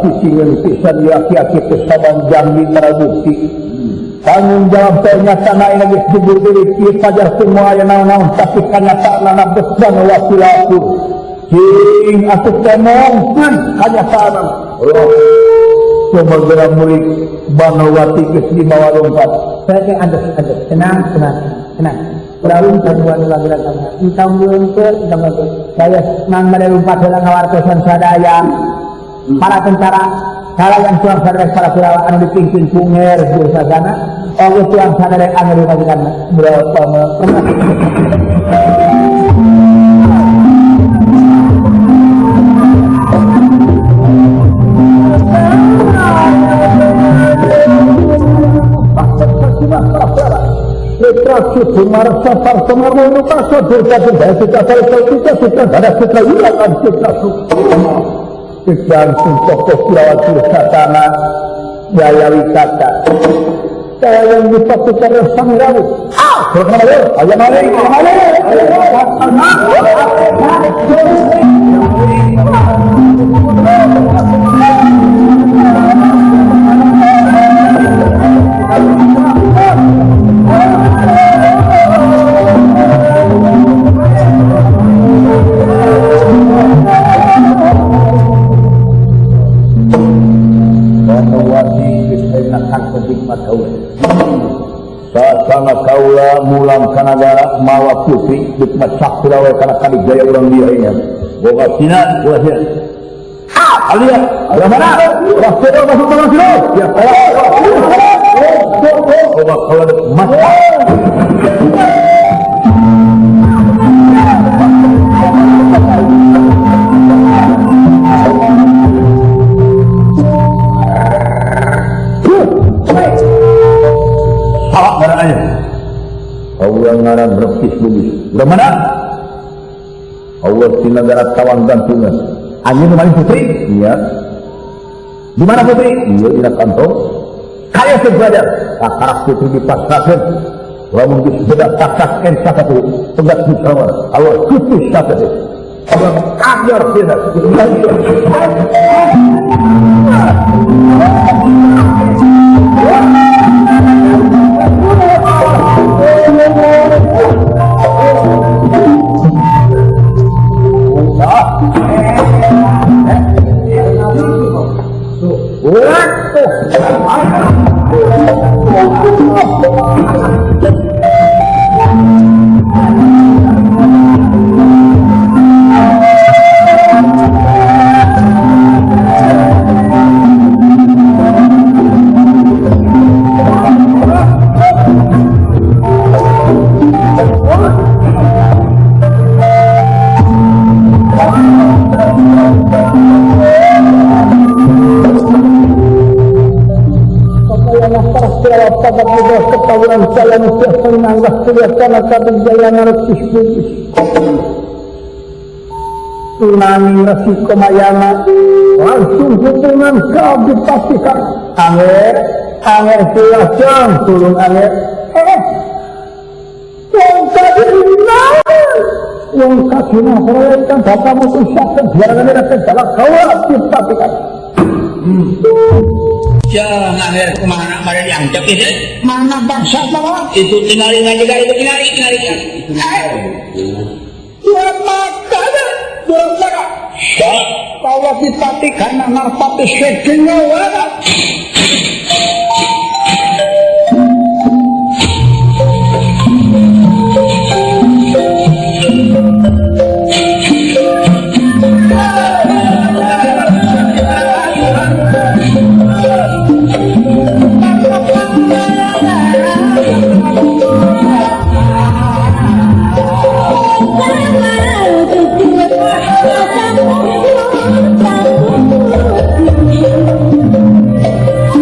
sisi pisan aki-aki kesaban jambi para bukti tanggung jawab ternyata naik lagi jubur diri fajar semua yang naon-naon tapi kenyataan anak besar wasilaku sing atuh temongkeun kenyataan Allah coba murid Banowati geus dibawa lompat saya teh adus adus tenang tenang tenang lalu tuan lagi lagi entang belum ke entang saya mang bade lompat heula ngawartosan sadaya Para tentara kalayan tuang saderek para Kurawa anu dipimpin Punger Dursasana oge tuang saderek anu dimajikan berapa. Sasana kaula mulang kanagara mawa putri dikmat sakura we kana kadijaya urang dia nya. Boga sina, boga sina. Ah, alia, alia mana? Rasul masuk dalam sini. Ya, boga kaula mas. Allah ngaran rekis bugis. Udah mana? Allah di negara tawang gantungan. Anjing kemarin putri? Iya. Di mana putri? Iya, di kantor. Kaya sebelajar. Takarak putri dipasrahkan. Lamun disebut takas ensakatu. Tegak di kamar. Allah putih sakatu. Allah kagar tidak. Nanging Resi Komayana langsung hubungan kau dipastikan. Anger, anger silahkan turun anger. Wong kadina, wong kadina proyekan bapakmu susah biar kami dalam kau dipastikan. Jangan anger kemana mana diangkat itu? Mana bangsa bawa? Itu tinggalin aja dah, itu tinggalin, tinggalin. Dua mata dah, dua mata. Kalau dipatikan narpati segenyo wala. Thank you.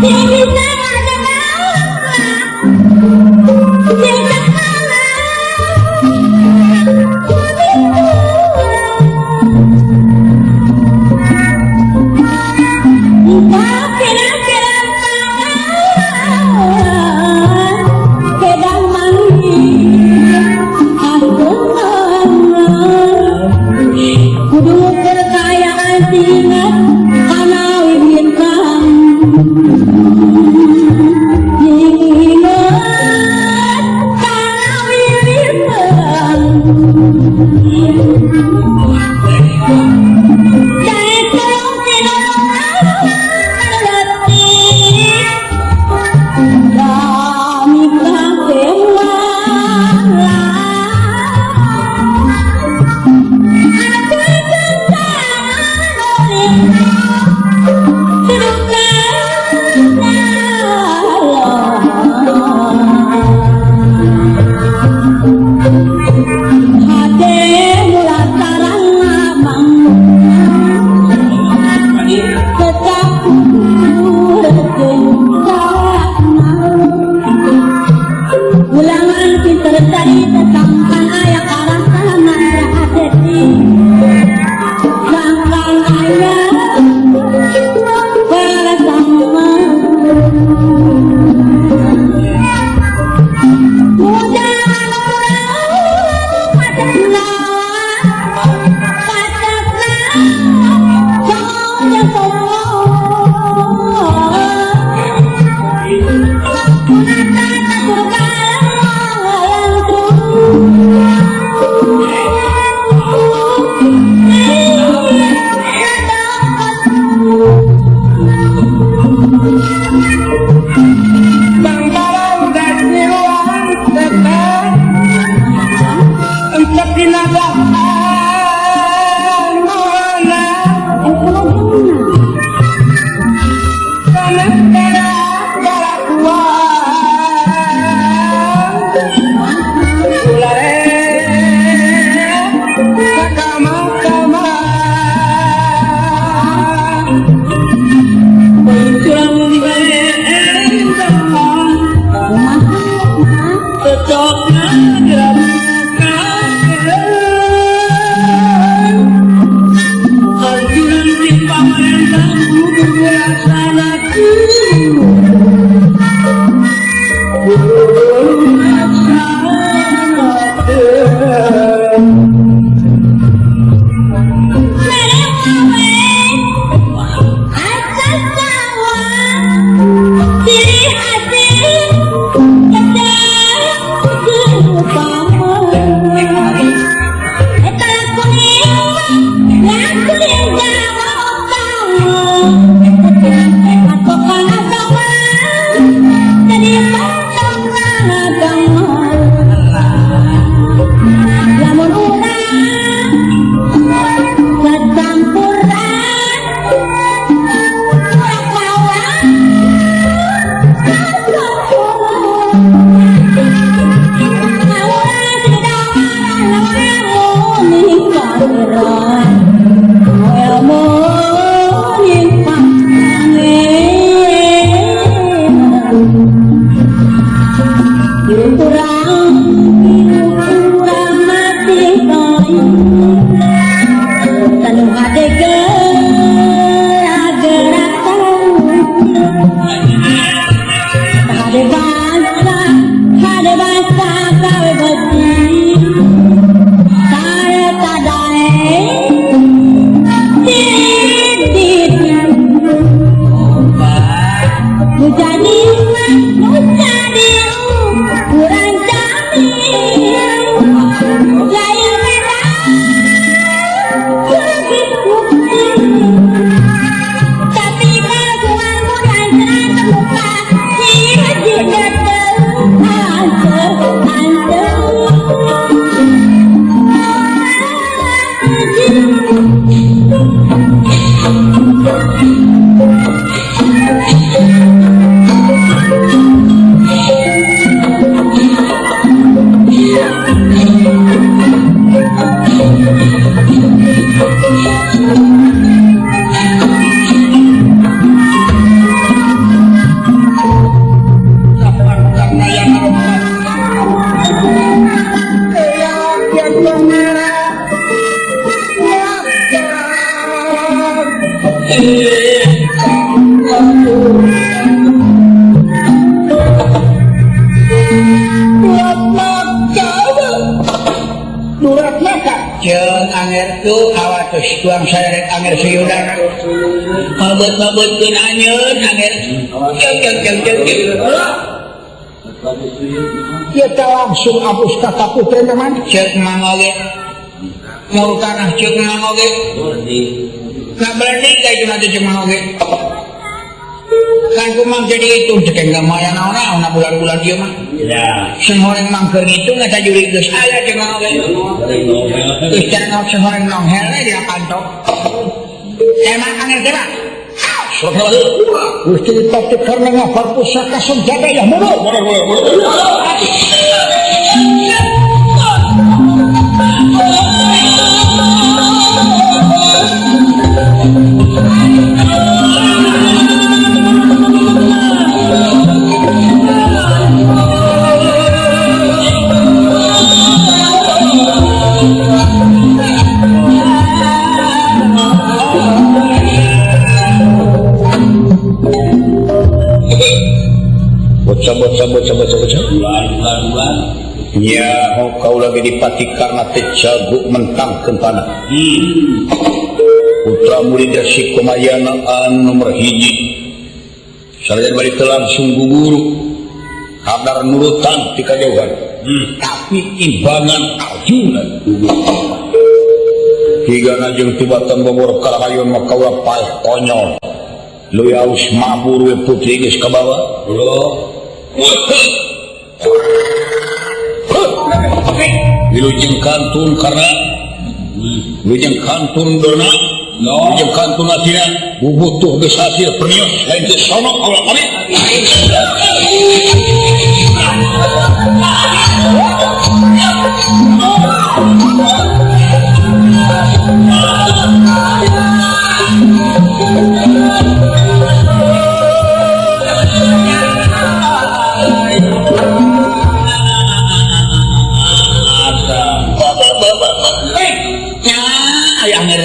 Jadi, jadi, kurang. Jeung anger tu awatus tuang sarerek anger suyudana mabut-mabutkeun anjeun anger jeung jeung jeung jeung ieu teh langsung abus ka kaputren teman ceuk mang oge murkanah ceuk mang oge ngabeledik ka itu nanti ceuk mang oge kan kumang jadi itu cek enggak maya naon-naon bulan-bulan ieu mah ya sing horeng mangkeun itu ngata juri geus aya ceuk mang oge geus cara sing horeng nonghel we dina pantok emang anger teh mah Gusti Dipati karena ngapal pusaka senjata ya mundur Bocah-bocah ya kau lagi dipati karena tejago mentang kempana putra murid si Komayana anu nomor hiji sanajan bari teu langsung guguru kadar nurutan ti kajauhan tapi imbangan Arjuna higana jeung tibatan Bogor karahayon mah kaula paeh konyol leuwih alus mabur we putri geus kabawa wilujeng kantun karena wilujeng kantun dona wilujeng kantun atina bubutuh geus hasil pernios lain teh sono kaula pamit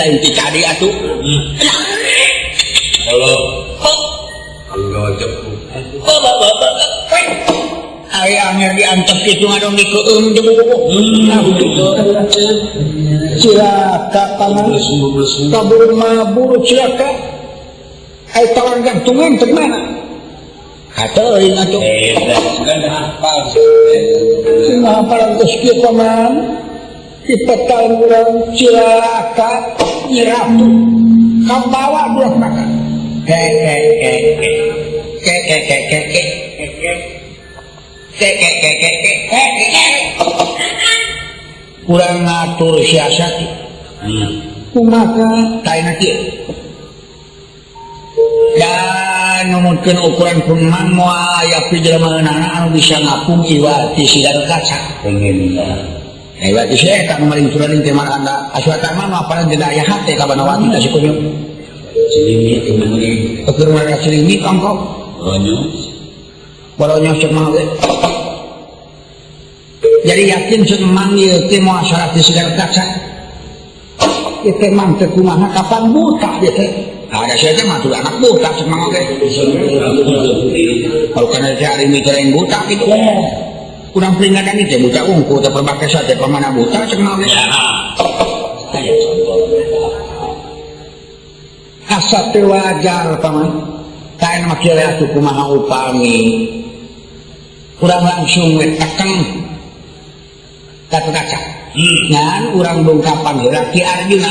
lain ti cadi atuh. Halo. Ari anger diantep kitu ngadong dikeung cilaka paman kabur mabur cilaka ai tawar gantungan teh mana hateuing atuh hafal sing hafalan geus kieu paman dipetal urang cilaka Nyi Ratu kabawa budak maka ke ke ke ke ke ke ke ke ke ke ke ke ke ke kurang ngatur siasat kumaha taina kieu dan numutkeun ukuran pun moal aya pijelema anu bisa ngapung iwati sigar kaca pengen iwati sia eta nu maring turaning teh maranda Aswatama mah paling tidak aya hate ka Banawati teh si kunyuk Cilimi tuluy keur marana cilimi kangkong ronyo baronyo cek mah we jadi yakin cek mang ieu teh moal syarat di sigar kaca ieu teh mang teh kumaha kapan buta ieu teh ada saya teh mah tuh anak buta cek mang oge kalau kana teh ari mikir buta kitu kurang peringatan itu buta unggul teh perbakesa teh pamana buta cek mang oge asa teu wajar paman kaen mah kieu atuh kumaha upami urang langsung we tekeng ka kaca ngan urang dongkapan heula Ki Arjuna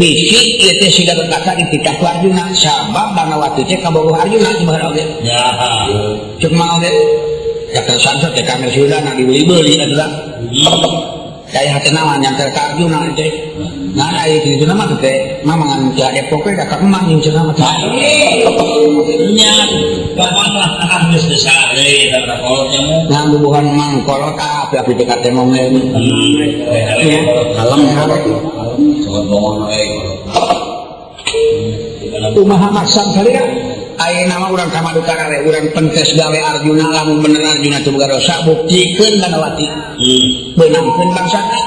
bisi ieu teh siga kaca dititah ku Arjuna sabab Banawati teh kabogoh Arjuna sebenarnya oge cek mah oge kata sansa teh ka Sudana dibeli-beli atuh daya hate naon nyanter ka Arjuna teh ngan aya kitu mah teh mamangan ti Depok we ka emang cenah mah teh nya bapak geus salah deui eta kolot nya ngan bubuhan mang kolot api-api teh katemong we kalem coba bongon we kumaha maksad salira ayeuna mah urang ka Madukara we urang pentes gawe Arjuna lamun bener Arjuna teu boga dosa buktikeun Banawati beunangkeun bangsana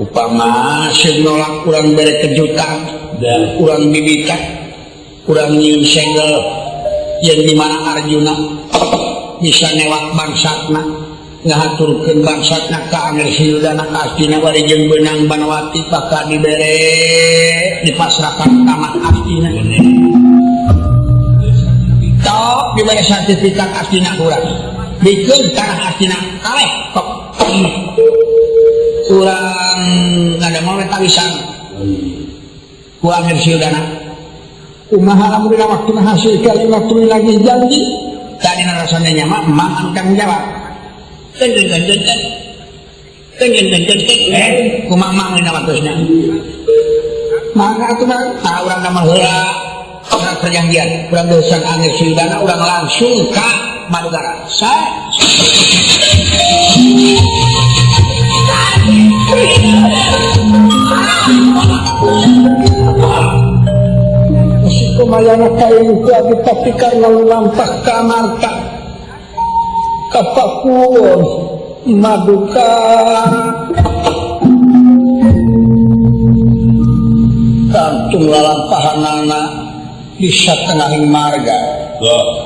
Upama seung nolak urang bere kejutan dan urang bibita urang nyieun segel yang di mana Arjuna bisa newak bangsatna ngahaturkeun bangsatna ka Amir Suyudana ka Astina bari jeung beunang Banawati bakal dibere dipasrahkan tanah Astina. Tok dibere sertifikat Astina urang. Bikeun tanah Astina kaleh tok. Urang ngadamel we tawisan. Ku Amir Suyudana. Kumaha lamun dina waktuna hasil kalimat tuluy lagi janji. Tadi rasanya nyama emang anu tanggung jawab. Kumaha mang dina waktuna. Maka atuh mah tah urang damel heula. Urang perjanjian, urang deusan Amir Suyudana urang langsung ka Madugara. Sa Kumayana kain ku abdi tapi karena lampak ka Amarta ka Pakuwon Madukara kantung lalampahanana di satengahing marga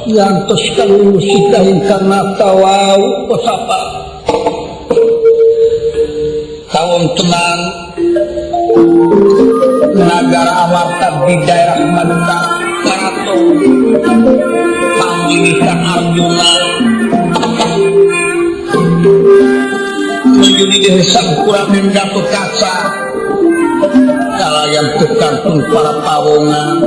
yantos kalulu sikahing karna tawau kosapa kawontenan nagara Amarta di daerah Madukara Karaton panggiwitan Arjuna menuju di desa Kuramen Gatot Kaca kalayan tukang para pawongan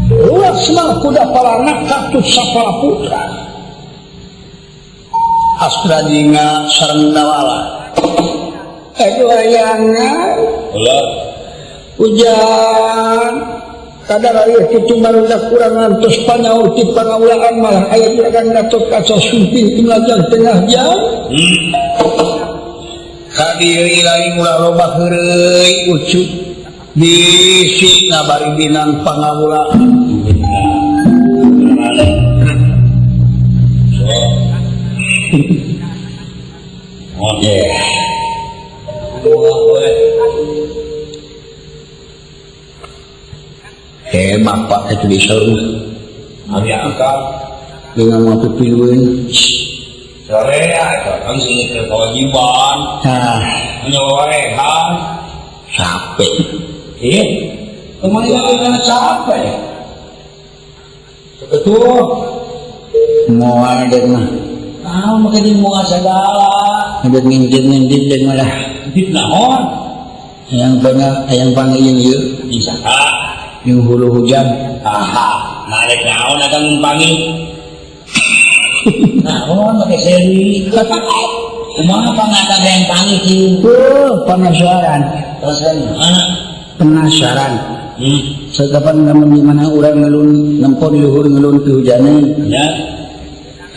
Laksmana kuda palana katut sapala putra Astrajinga sareng Dawala layangan hujan kadar aya kitu barudak kurang ngantos panyaur ti pangaulaan malah aya juragan Gatot Kaca sumping timlajang tengah jam ka dieu ilahi ulah loba heureuy ucu bisi ngabari dinang pangaulaan Bapak itu disuruh. Dengan waktu piluin. Sorea, kan sini kewajiban. Nah, nyorehan. Capek. Iya. Kemarin kan capek. Betul. Moal deh mah. Ah, makanya moal segala. Ada ngintip-ngintip deh malah. Ngintip naon? Yang banyak, yang panggil yang ieu. Bisa. Yang hulu hujan. Aha, narik naon akan numpangi. Naon pakai seri. Kumaha pangatan yang pangi kieu? Penasaran. Penasaran. Sekapan namun di mana urang ngelun nempon luhur ngelun ke hujanan. Ya.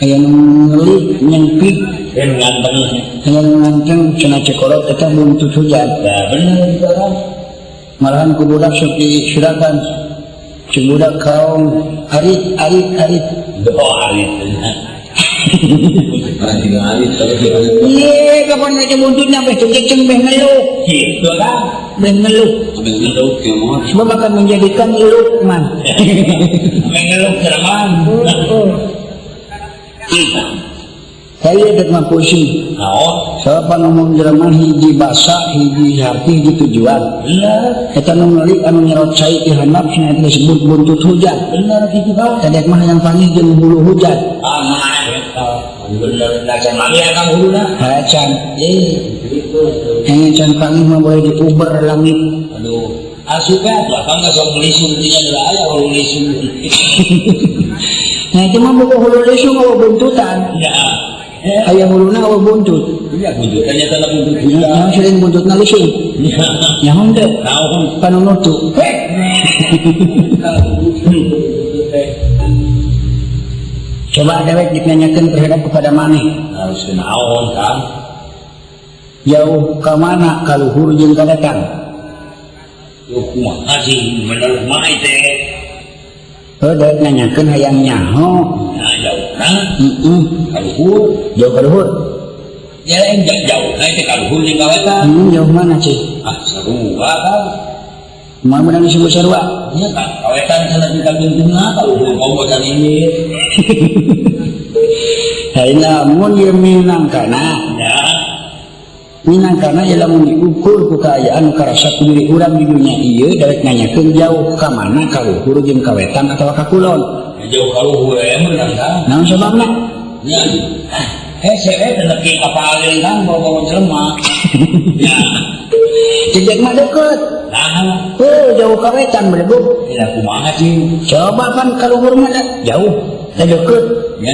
Aya nu ngelik nyengpik. Nganteng. Aya nu nganteng cenah cekolot eta buntut hujan. Ya bener itu kan. Malahan ku budak sok disurakan. Cek budak kaum arit arit arit. Doa arit. Iya, kapan aja buntutnya beh ceceng beh ngeluh. Gitu kan? Beh ngeluh. Beh ngeluh sebab akan menjadikan lukman. Beh ngeluh ceramah. Saya dek mah pusing. Naon? Sebab ngomong Jerman hiji basa, hiji hati, hiji tujuan. Bener. Eta nu ngelik anu nyerot cai ti handap cenah eta disebut buntut hujan. Bener kitu kan? Tadek mah yang panggih jeung hulu hujan. Ah, eta. Bener acan manggih akang huluna. Acan. Gitu. Yang can panggih mah boleh diuber langit. Aduh, asup atuh akang geus sok lisung tiga deui aya hulu lisung. Nah itu mah buku hulu lisung eueuh buntutan. Ya. Aya huluna eueuh buntut. Iya, buntutannya teh buntut hujan. Nah, sering buntutna lisung. Nyaho teh. Naon? Panunutu. Coba dewek ditanyakeun terhadap kepada maneh. Harus naon, Kang? Jauh ka mana ka luhur jeung ka datang? Duh, kumaha sih bener mah teh. Heuh, dewek nanyakeun hayang nyaho. Nah, jauh. Mana? Heeh. Ka luhur. Jauh ka luhur. Jalan jauh, nah itu ka luhur jeung ka wetan. Jauh mana cing? Ah, sarua kan. Moal meunang disebut sarua. Nya ka kawetan cenah di kaguntungna ka luhur komo can ini. Hai lamun ieu minangkana. Ya. Minangkana ieu lamun diukur ku kaayaan nu karasa ku diri urang di dunya ieu darek nanyakeun jauh ka mana ka luhur jeung ka wetan atawa ka kulon. Jauh ka luhur we meunang kan. Naon sababna? Nya. Hese we teh nepi ka paling kan bawa-bawa jelema. Ya. Jejak mah deukeut. Nah, oh, jauh ka wetan belegug. Ya kumaha cing? Coba pan ka luhur mah jauh, teh deukeut. Ya.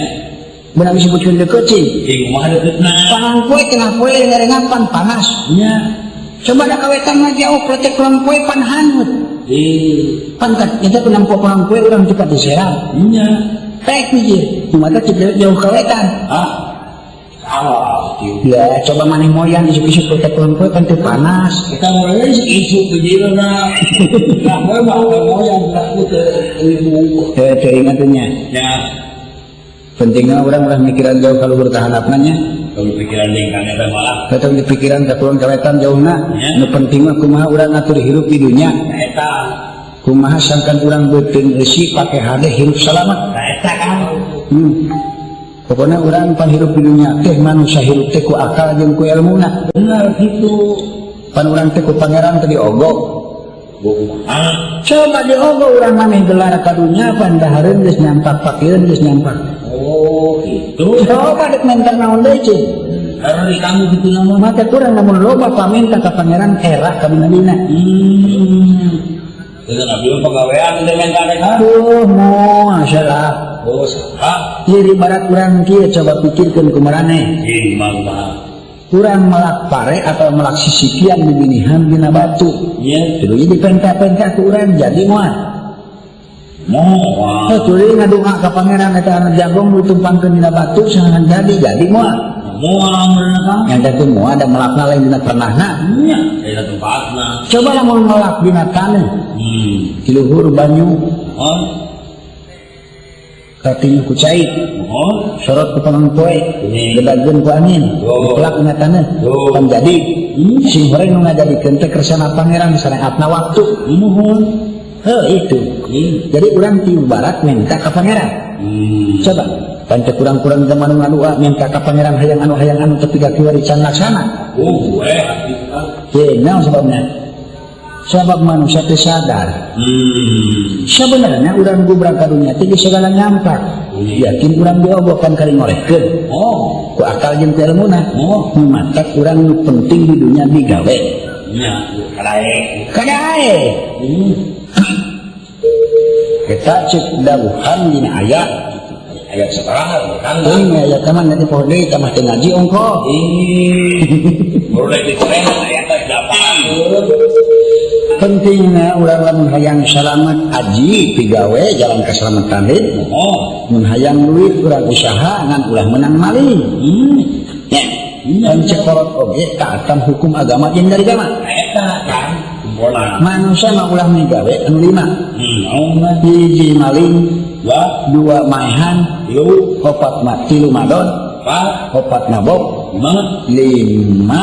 Beunang disebutkeun deukeut cing. Cing kumaha deukeutna? Panang poe tengah poe ngarengapan panas. Nya. Coba da ka wetan mah jauh pletek pulang poe pan hangut. Ih. Pan kat eta penampo pulang poe urang cepat diserang. Nya. Pek mikir, kumaha teh jauh ka wetan. Ah. Salah. Ya, coba maneh moyan isuk-isuk pletek pulang poe pan teu panas. Kita mulai isuk ke jirona. Nah, poe mah moyan aku teu ibu. Teu teuing atuh nya. Ya. Pentingna urang ulah mikiran jauh ka luhur tahanapna nya. Kalau pikiran deui ka eta malah. Eta di pikiran ka kulon ka wetan jauhna. Ya. Nu penting mah kumaha urang ngatur hirup di dunya. Eta. Kumaha sangkan urang beuteung eusi pake hade hirup salamat. Nah, eta kan. Pokoknya urang pan hirup di dunya teh manusia hirup teh ku akal jeung ku ilmuna. Bener gitu. Pan urang teh ku pangeran teh diogok. Ah. Coba diogok urang maneh gelar ka dunya pan dahareun geus nyampak pakieun geus nyampak. Oh, gitu. Coba dek mentar naon deui cing. Karena di kamu gitu nama. Mata kurang namun loba paminta ka pangeran era ka bina-bina. Itu nabi mah pagawean teh mentar rek. Aduh, masalah. Oh, saha? Ieu barat urang kieu coba pikirkeun ku maraneh. Ih, mah. Urang melak pare atau melak sisikian bibinihan dina batu. Iya. Tuluy dipenta-penta ku urang jadi moal. Moal. Oh, tuluy ngadunga ka pangeran eta anu jagong nu tumpangkeun dina batu sangan jadi jadi moal. Moal meureuh ka. Yang tadi moal da melakna lain dina pernahna. Nya, dina tempatna. Coba lamun melak dina taneuh. Di luhur banyu. Oh. Katinyu ku cai. Oh. Sorot ku panang poe. Gedageun ku angin. Oh. Dipelak dina taneuh. Oh. Pan jadi. Sing horeng nu ngajadikeun teh kersana pangeran sareatna waktu. Muhun. Heuh itu. Jadi urang ti barat minta ka pangeran. Coba pan teh kurang-kurang zaman nu ngadua minta ka pangeran hayang anu hayang anu tapi ka kiwari can laksana. Oh, we. Ye, naon sebabna? Sebab manusia teh sadar. Sebenarnya urang gubrak ka dunya teh geus sagala nyampak. Yakin urang diogokan kali ngorehkeun. Oh. Ku akal jeung ku ilmuna. Oh. Nu matak urang nu penting di dunya digawe. Nya, kadae. Kadae. Kita cek dawuhan dina ayat. Ayat sabaraha kan? Ini ayat mah nanti poho deui tambah teu ngaji ongko. Ih. Baru lagi keren ayat teh delapan. Pentingna urang lamun hayang salamet aji pigawe jalan keselamatan deui. Oh. Mun hayang duit urang usaha ngan ulah menang maling. Nya. Pan cek kolot oge taatan hukum agama jeung dari agama. Eta kan kumpulna. Manusia mah ulah migawe anu lima. Naon mah? Hiji maling, dua, dua maehan, tilu, opat ma, tilu madon, empat, opat mabok, lima, lima,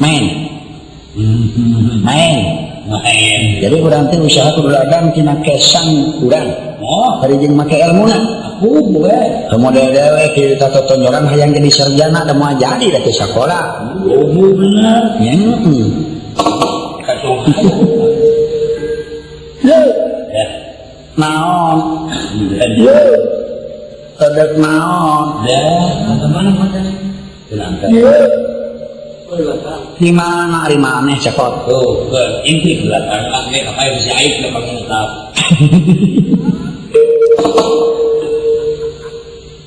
main. Main. Main. Jadi urang teh usaha kudu ladang tina kesang urang. Oh. Bari jeung make elmuna. Aku boleh. Model dewek kita totonyoran hayang jadi sarjana da moal jadi da teu sakola. Oh, bener. Ya, heeh. Kacau. Ye. Ya. Naon? Ye. Kadek naon? Ya, mana mana. Ye. Di mana ari maneh cekot? Oh, ke inti belakang lah nih apa yang bisa aib ke panggil tetap.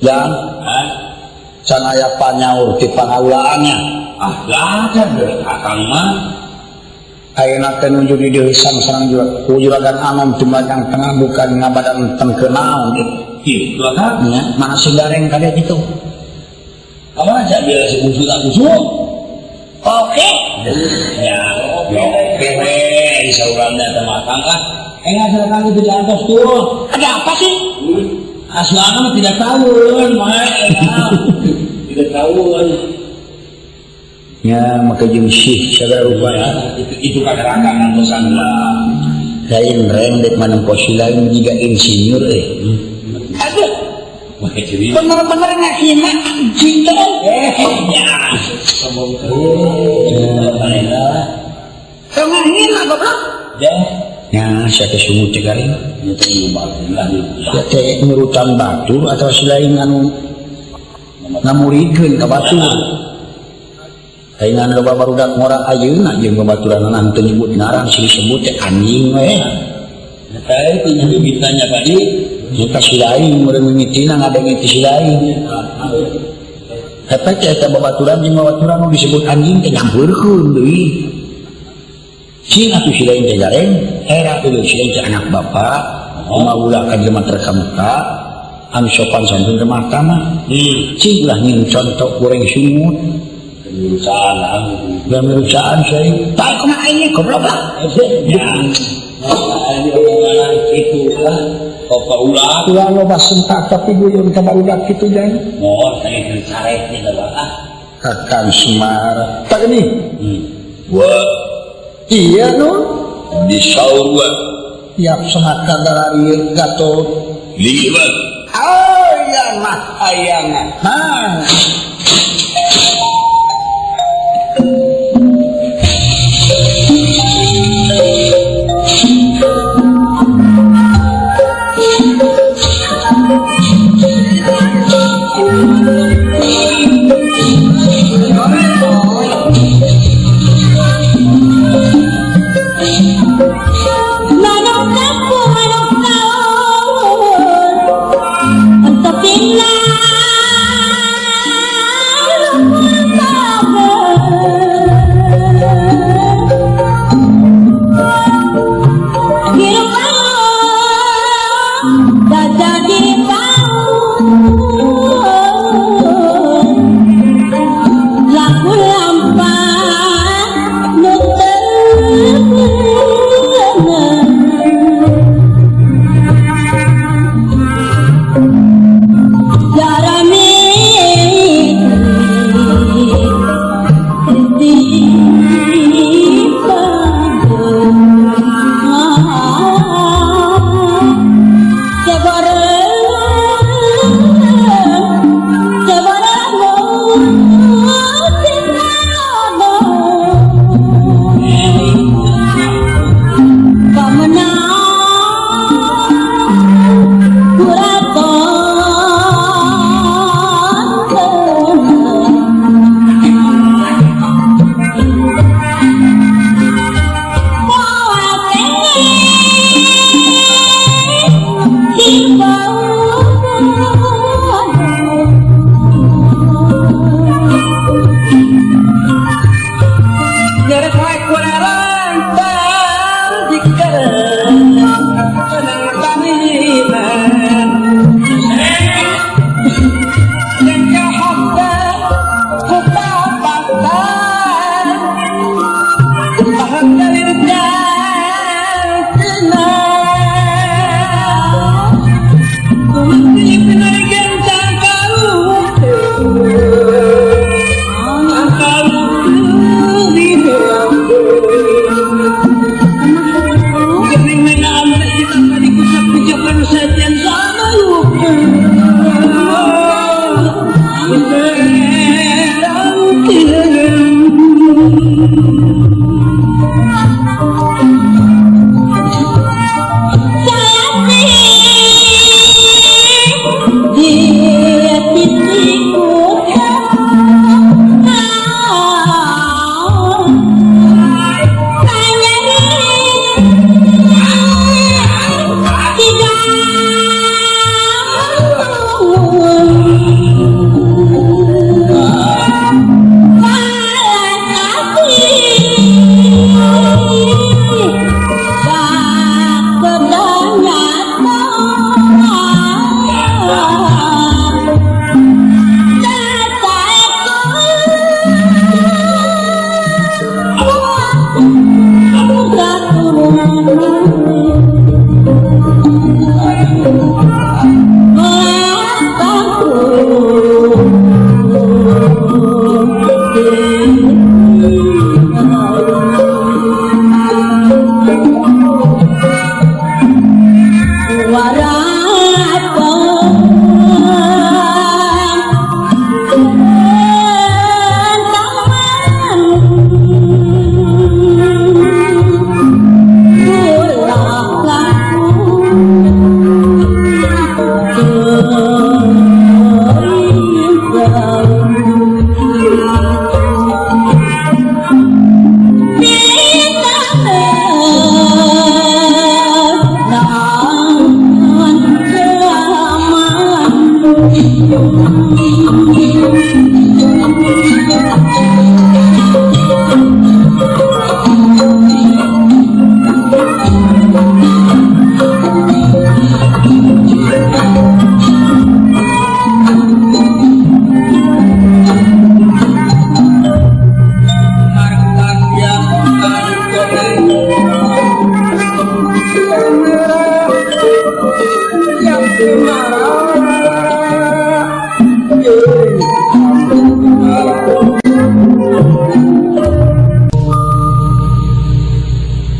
Jang, Hah? Can aya panyaur ti pangaulaannya. Ah, gagal deh, akang mah. Ayeuna teh nuju di deui sang-sarang ku juragan anom ti Majang Tengah bukan ngabadan tengkeun naon. Gitu, akang. Nya, mana si gareng kade kitu. Kamu aja biar si bungsu tak bungsu. Oke. Ya, oke weh, di salurannya teh akang ah. Nggak silakan itu diantos tuh. Ada apa sih? Asalnya mah tidak tahun, mah. Tidak tahun. Ya, maka jeung sih sagala rupa. Ya, itu kagerakan pesan lah. Lain rendek manempo si lain jiga insinyur eh. Aduh. Bener-bener ngahina anjing teh. Ya. Sombong terus. Teu ngahina goblok. Ya. Ya, sia teh sungut teh garing. Ya teh Sia teh nurutan batur atau si lain anu ngamuridkeun ka batur. Ayeuna loba barudak ngora ayeuna jeung babaturanna henteu nyebut ngaran sing disebut teh anjing we. Eta itu nya mimintanya tadi. Eta si lain meureun mimitina ngadenge ti si lain. Eta teh eta babaturan jeung babaturan nu disebut anjing teh nyampeurkeun deui. Cing atuh si lain teh gareng, era deui si lain teh anak bapak, kumaha ulah ka jelema terkemuka, anu sopan santun remah tamah. Cing ulah nyeun contoh goreng sungut. Mirucaan, ulah mirucaan saya. Bae kumaha aing goblok lah. Ya. Ini omongan kitu lah. Bapak ulah. Ulah loba sentak tapi guyon ka barudak kitu jang. Moal saya keur carek teh ah. Kakang Semar. Tak ini. Wah. Iya nun. Di saur wa. Tiap semaka darari Gatot. Liwat. Oh iya mah ayang. Mang.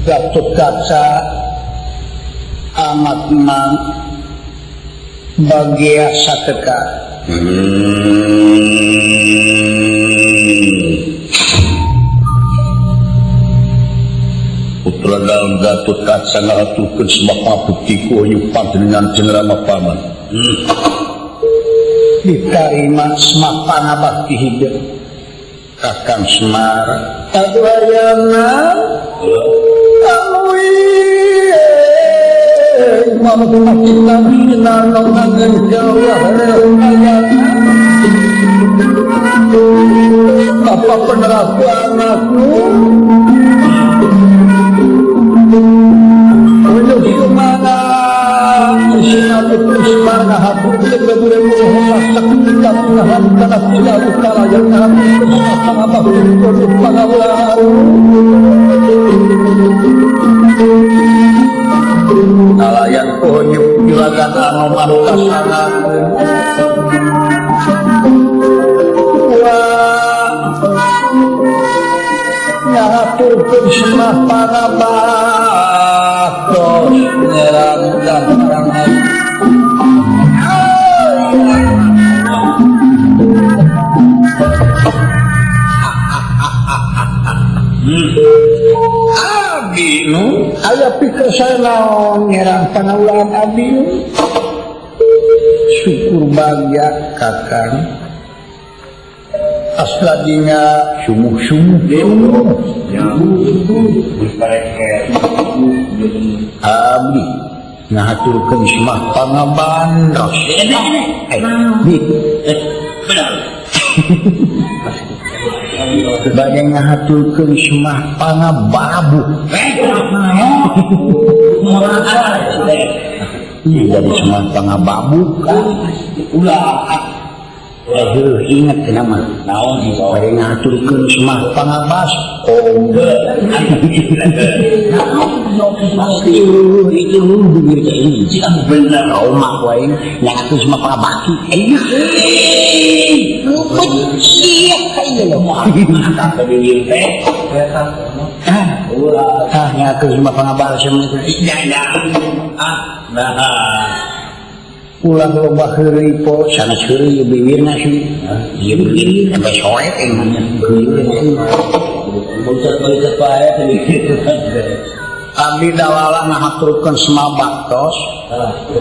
Gatot Kaca amat mang bagia sateka. Putra dalam Gatot Kaca ngahaturkeun semapa bukti ku panjenengan jeung Rama Paman. Ditarima semapa ngabakti hidup Kakang Semar. Aduh ayana Bapak peneraku anakku Alayan pohonyuk juragan anom anu kasana wah nyahaturkeun semah panabaktos nyerang dan parangan. Abi nu aya pikir saya naon nyerang panaulaan abi nu syukur bagya kakang asladina sumuh-sumuh abdi ngahaturkeun semah pangabandos. Bade ngahaturkeun semah pangababu. Dari semah pangababu ulah ingat kenapa naon bade ngahaturkeun semah pangabas. Itu bener omah wae ngahaturkeun semah pangabaki. Ulah loba heureuy po sanes heureuy bibirna sih. Ieu bibir sampai soek abdi dawala ngahaturkeun semah baktos.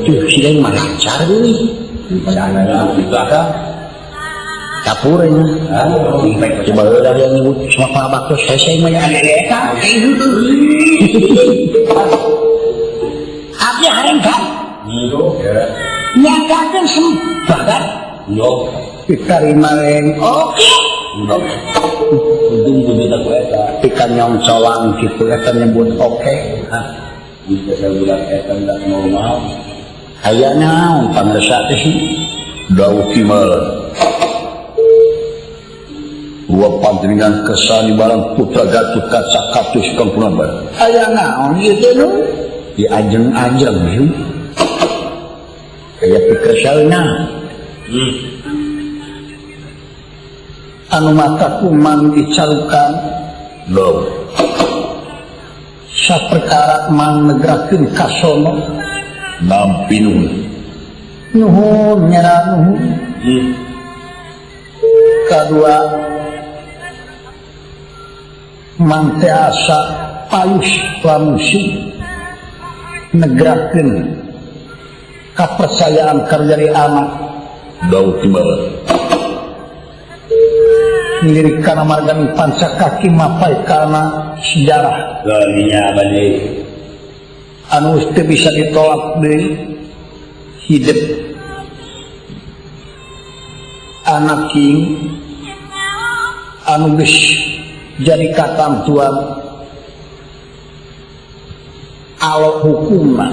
Tuh sideung mah lancar deui. Kapur ini. Coba heula yang nyebut semah baktos hese mah ya. Abdi hareng kan? Nyangkakeun sembah kan? Yo, ditarima reng. Oke. Untung kudu tak eta. Tika nyongcolang kitu eta nyebut oke. Hah. Bisa sabulan eta ndak normal. Aya naon pangresa teh sih? Dauki mah. Dua panjenengan kesani barang putra Gatot Kaca katus kampunan barang. Aya naon ieu teh nu? Di ajeng-ajeng sih. Aya pikersana. Anu mata kumang dicarukan. Loh. Saperkara mang negrakeun kasono. Nampi nuhun. Nuhun nyera nuhun. Kadua mang teh asa payus lamusi negrakeun kepercayaan karjari anak. Daud timala. Lirik kana margani panca kaki mapai kana sejarah. Geunya bade. Anu teu bisa ditolak deui hidup anak king anu geus jadi katamtuan alo hukumna.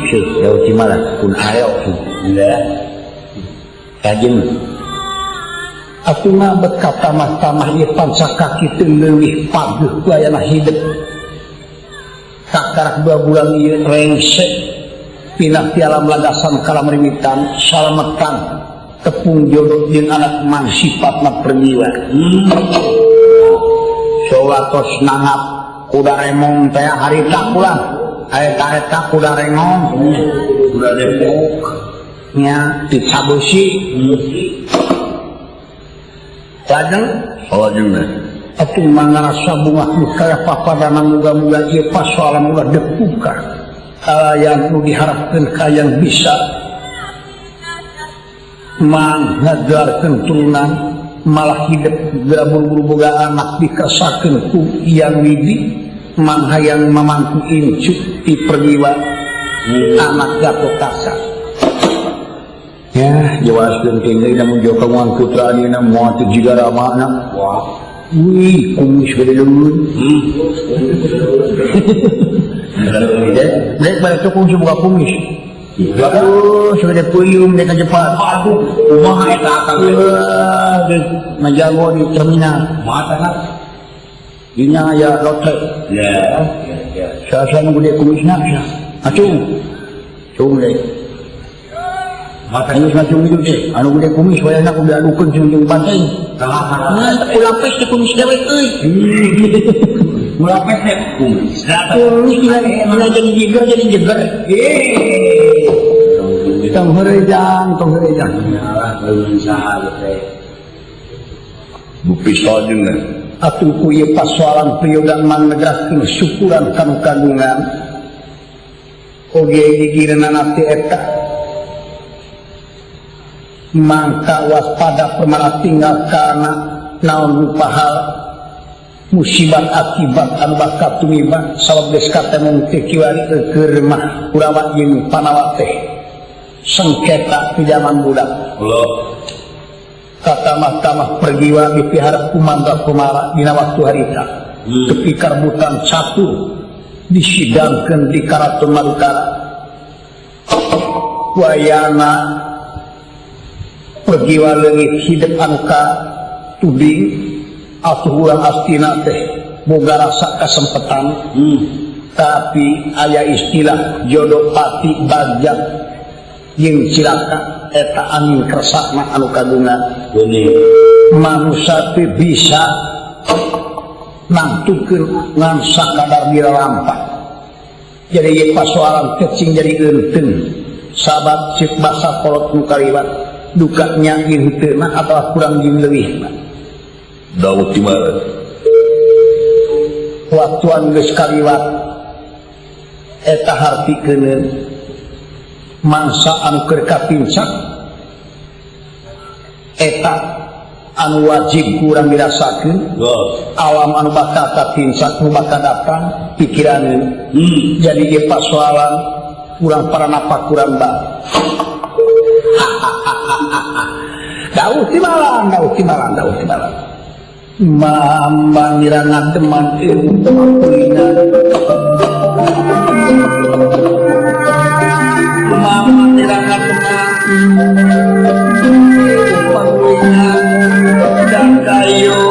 Seuh Daud timala kun ayo ya. Kajeng atuh mah bet katamah-tamah ieu panca kaki teu leuwih pageuh ku ayana hidup. Kakarak 2 bulan ieu rengse Pindah ti alam lagasan kalam rimitan salametan tepung jodoh jeung anak mang sifatna pergiwa. Solatos nangap kuda remong teh harita pulang. Aya kareta kuda rengong. Kuda Depok nya dicabusi. Lajeng salajengna atuh mangarasa bungah nu kaya papadana muga-muga ieu pasoalan ulah depuka. Kalayan nu diharapkeun kayang bisa mang ngagelarkeun turunan malah hidup geura buru-buru boga anak dikesakeun ku Hyang Widi mang hayang mamangku incu ti pergiwa anak Gatotkaca. Ya, jelas penting deui namun jauh kawan putra ayeuna moal teu jiga ramana. Wah. Wih, kumis gede leuweung. Dek balik tuh kumis buka kumis. Aduh, segede puyung dek cepat. Aduh, kumaha eta akang? Ngajago di terminal. Kumaha eta? Dina aya lotre. Ya, ya. Sasa nu gede kumisna. Acung. Cung dek. Mata geus ngacung hidup teh. Anu gede kumis wayahna kudu diadukeun jeung jeung banteng. Nah, ulapes teh kumis dewek euy. Ulapes teh kumis. Kumis dina jadi jiger jadi jeger. Tong heureujan, tong heureujan. Alah, leuweung saha teh. Bu pistol jeung atuh ku ieu pasoalan priyoga mang negraskeun syukuran kanu kagungan. Oge gigireunana teh eta. Mangka waspada permana tinggal karena naon rupa hal musibat akibat anu bakal tumiba sabab geus katemong teh kiwari keur mah Kurawa jeung Panawa teh sengketa di zaman budak. Allah kata mahkamah pergiwa dipiharap ku Mandra Kumara dina waktu harita. Tepi karbutan catur disidangkeun di Karaton Madukara. Wayana pergiwa leungit hidup anu ka tuding atuh urang astina teh boga rasa kasempetan. Tapi aya istilah jodoh pati bagja jeung cilaka eta angin kersakna anu kagungan. Manusia teh bisa nangtukeun ngan sakadar dilampah. Jadi ieu pasoalan kecing jadi eunteng sabab cek basa kolot nu kaliwat dukanya jeung henteu mah atawa kurang jeung leuwih mah. Daud di mana? Waktuan geus kaliwat eta harti keuneun mangsa anu keur kapincak eta anu wajib kurang dirasakeun. Alam anu bakal kapincak nu bakal datang pikiraneun. Jadi ieu pasoalan kurang paranapak kurang ba. Dauh ti malang, dauh ti malang, dauh ti malang. Mambang ngira ngademan ilmu pemakulinan. Mambang ngira ngademan ilmu pemakulinan. Dan kayu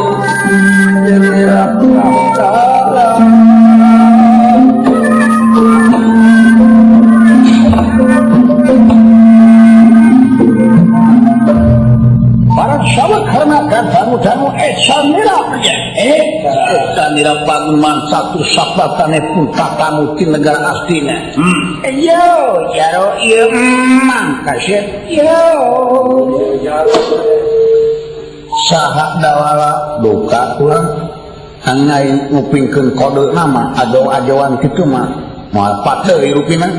ngira pengasalan. Damu-damu esa nira esa nira paguman satu sapatane pun katamu di negara Astina. Yo jaro ieu mang kasih yo saha dawala duka urang hangai ngupingkeun kode nama ajo-ajoan kitu mah moal pat deui rupina.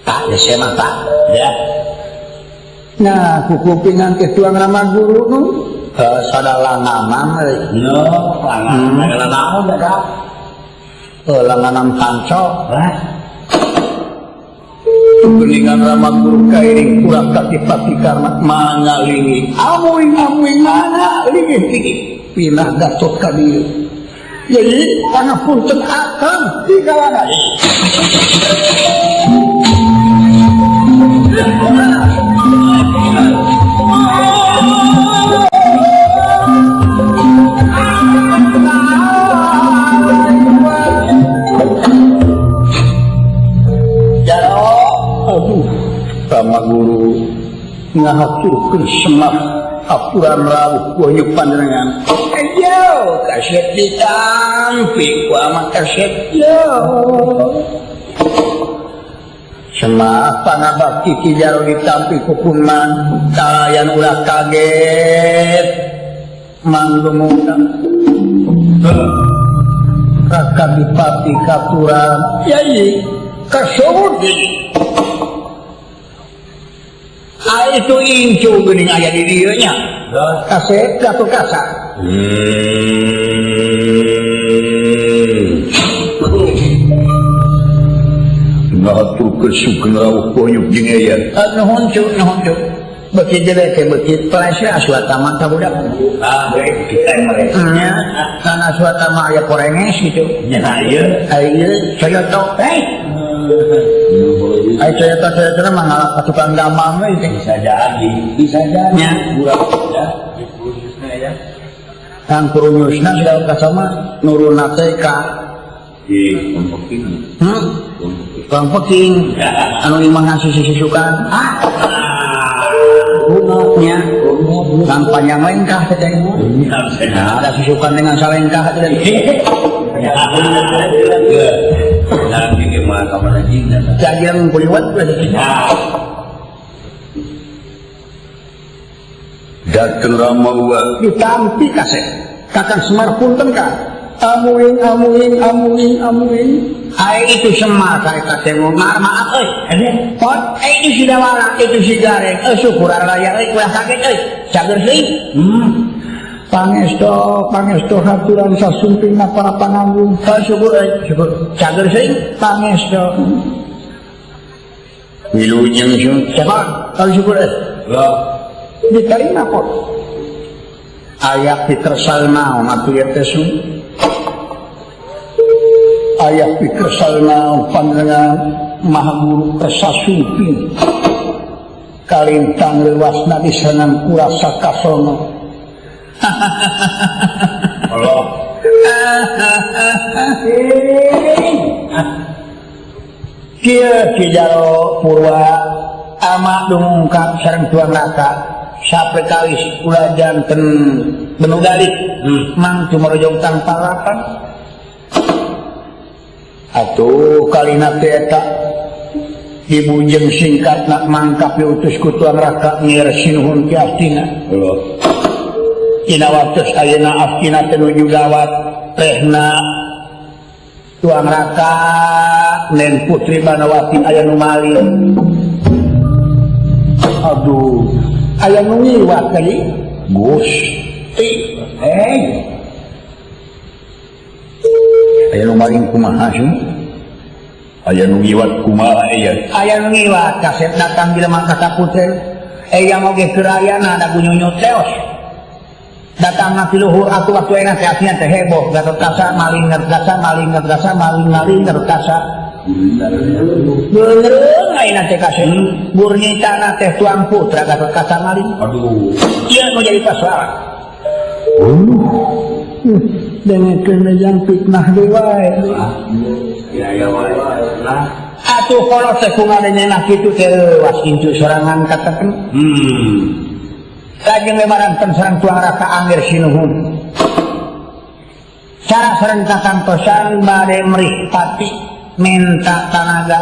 Tak geus mah tak ya. Nah, kukupingan ke tuang ramah guru nu sada langanan euy. No, langanan naon da? Langanan panco. Hah? Kuningan ramah guru kairing kurang katipati karena mangalingi. Amuing-amuing mangalingi. Pinah Gatot ka dieu. Jadi pangapunten akang digalana. Aswatama guru ngahaturkeun Semar aturan rawuh ku panjenengan. Ayo kasep ditampi ku ama kasep yo. Semar pangabakti Ki Jaro ditampi ku Punman kalayan ulah kaget manggumuna. Raka Dipati katuran yai kasebut ah itu incu geuning aya di dieu nya. Kasep Gatot Kaca. Ngahaturkeun sugeng rawuh konyuk jeung aya. Nuhun cu, nuhun cu. Beuki jelek teh beuki peleseh Aswatama ka budak. Ah, kita mereka. Nya, kana Aswatama aya korenges gitu. Nya ieu. Ai ieu coyotok eh. Ai coyotok-coyotok mah ngalap ka tukang damang we teh. Bisa jadi, bisa jadi. Nya, budak ya, di ya. Kang kurunyusna segala kasama nurunna teh ka di Peking. Kang Peking anu imah ngasih susukan. Ah. Nya, kang panjang lengkah teh. Nah, ada susukan dengan salengkah teh. Jajang kuliwat Dateng Rama wa ditampi kasep. Kakang Semar punten ka. Amuing amuing amuing amuing. Ai itu Semar karek katemu mar maaf euy. Pot itu si Dawala, itu si Gareng, syukur raya euy ulah kaget euy. Cager seuing. Pangesto, pangesto haturan sasumpingna para panganggung. Syukur euy, syukur. Cager seuing pangesto. Wilujeng sung. Siapa? Kalau syukur euy. Lah, diterima kok. Aya pikersal naon atuh ieu teh sung. Aya pikersal naon panjenengan Maha Guru kersa sumping. Kalintang lewasna disenang kurasa kasono. Allah. Kieu Ki Jaro Purwa ama dungkap sareng tuang raka sapekawis ulah janten benu galik mang cumarojong tangpalapan atuh kalina teh eta dibujeng singkatna mangkap diutus ku tuang raka ngier sinuhun ki Astina. Dina waktu ayeuna Astina teh nuju gawat rehna tuang raka nen Putri Banawati aya nu maling. Aduh, aya nu ngiwat tadi Gusti. Aya nu maling kumaha sih? Aya nu ngiwat kumaha aya? Aya nu ngiwat kasep datang jelema ka kaputer. Eyang oge keur ayana da gunyunyut teos. Datang na piluhur atuh waktu enak teh asina teh heboh Gatot Kaca maling Gatot Kaca maling Gatot Kaca maling maling Gatot Kaca. Beunreung ayeuna teh kasep. Gurnitana teh tuang putra Gatot Kaca maling. Aduh. Ieu nu jadi persoalan. Dengekeun yang fitnah deui wae. Ya ya wae lah. Atuh kolot teh kumaha kitu teh was incu sorangan katakeun. Lajeng maranten sareng tuang raka Amir Sinuhun. Cara sareng katantosan bade merih pati minta tanaga.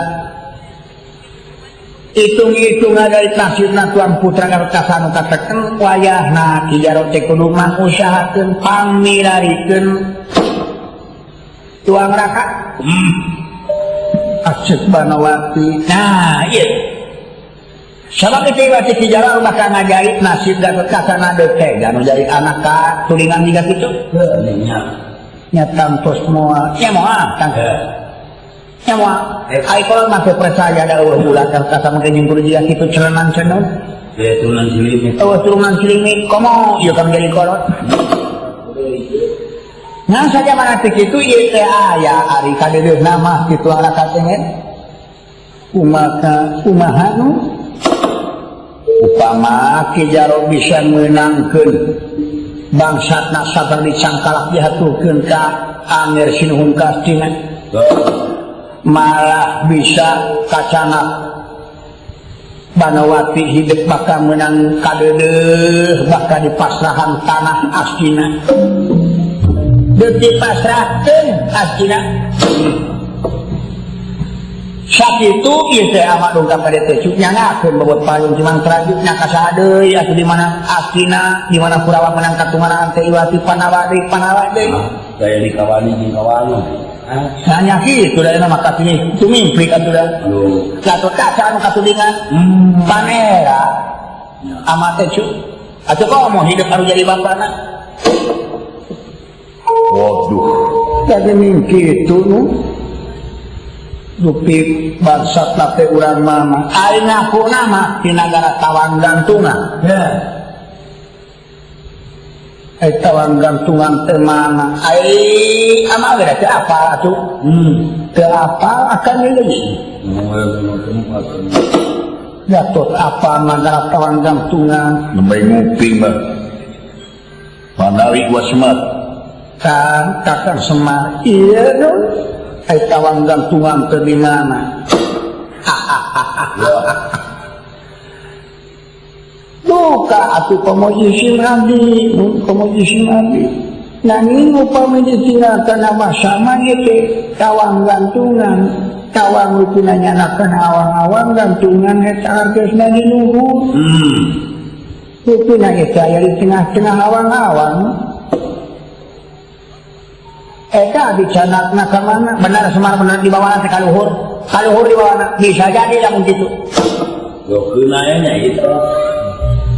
Hitung-hitung dari nasibna tuang putra Gatot Kaca nu kateken wayahna Ki Jaro teh kudu mangusahakeun pangmirarikeun tuang raka. Acek Banawati. Nah, ieu. Sabab itu iwati Ki Jaro bakal ngajari nasib Gatot Kaca na deuk teh anu jadi anak ka tulingan jiga kitu. Nya nya tantos moal. Nya moal tang. Nya moal. Ai kolot mah teu percaya da eueuh bulan Gatot Kaca mah jeung kudu jiga kitu celenang cenun. Ya turunan silimi. Eueuh turunan silimi komo ieu kan jadi kolot. Nah saja mana teh kitu ieu teh aya ari kadeudeuhna mah kitu anak teh. Kumaha kumaha nu upama Ki Jaro bisa meunangkeun bangsatna sabar dicangkalak dihaturkeun ka Amir Sinuhun ka Astina. Malah bisa kacanak Banawati hidup bakal menang kadeudeuh bakal dipasrahan tanah Astina. Deuk dipasrahkeun Astina. Sakitu ieu teh amat dongkap ka dieu teh cuk nyangakeun bobot payung cimang teraju nya ka saha deui atuh di mana Astina di mana Kurawa menang katungaran teh Iwati Pandawa deui Pandawa deui. Gaya dikawani jeung kawani. Hanya kitu da mah kasih tumimpi atuh da. Gatot Kaca anu katudingan. Panera. Amat teh cuk. Atuh komo hidup anu jadi bapana. Waduh. Jadi kitu nu. Dupi bangsat teh urang mama. Ari ngakuna mah di nagara Tawang Gantungan. Ya. Tawang gantungan teh mana? Ai ama ge teu apal atuh. Teu apal akan deui. Gatot apa nagara Tawang Gantungan? Nembe nguping mah. Manawi wa Semar. Kang Kakang Semar. Ieu nu ai Tawang Gantungan teh di mana? Duka atuh komo isin abdi, komo isin abdi. Nanging upami ditinggalkan nama sama ieu teh Tawang Gantungan, tawang rupina nyanakeun awang-awang gantungan eta hartosna di luhur. Rupina ieu teh aya di tengah-tengah awang-awang. Eta dicanakna ka mana? Benar Semar benar dibawana teh ka luhur. Ka luhur dibawana bisa jadi lamun kitu. Gokeuna nya itu.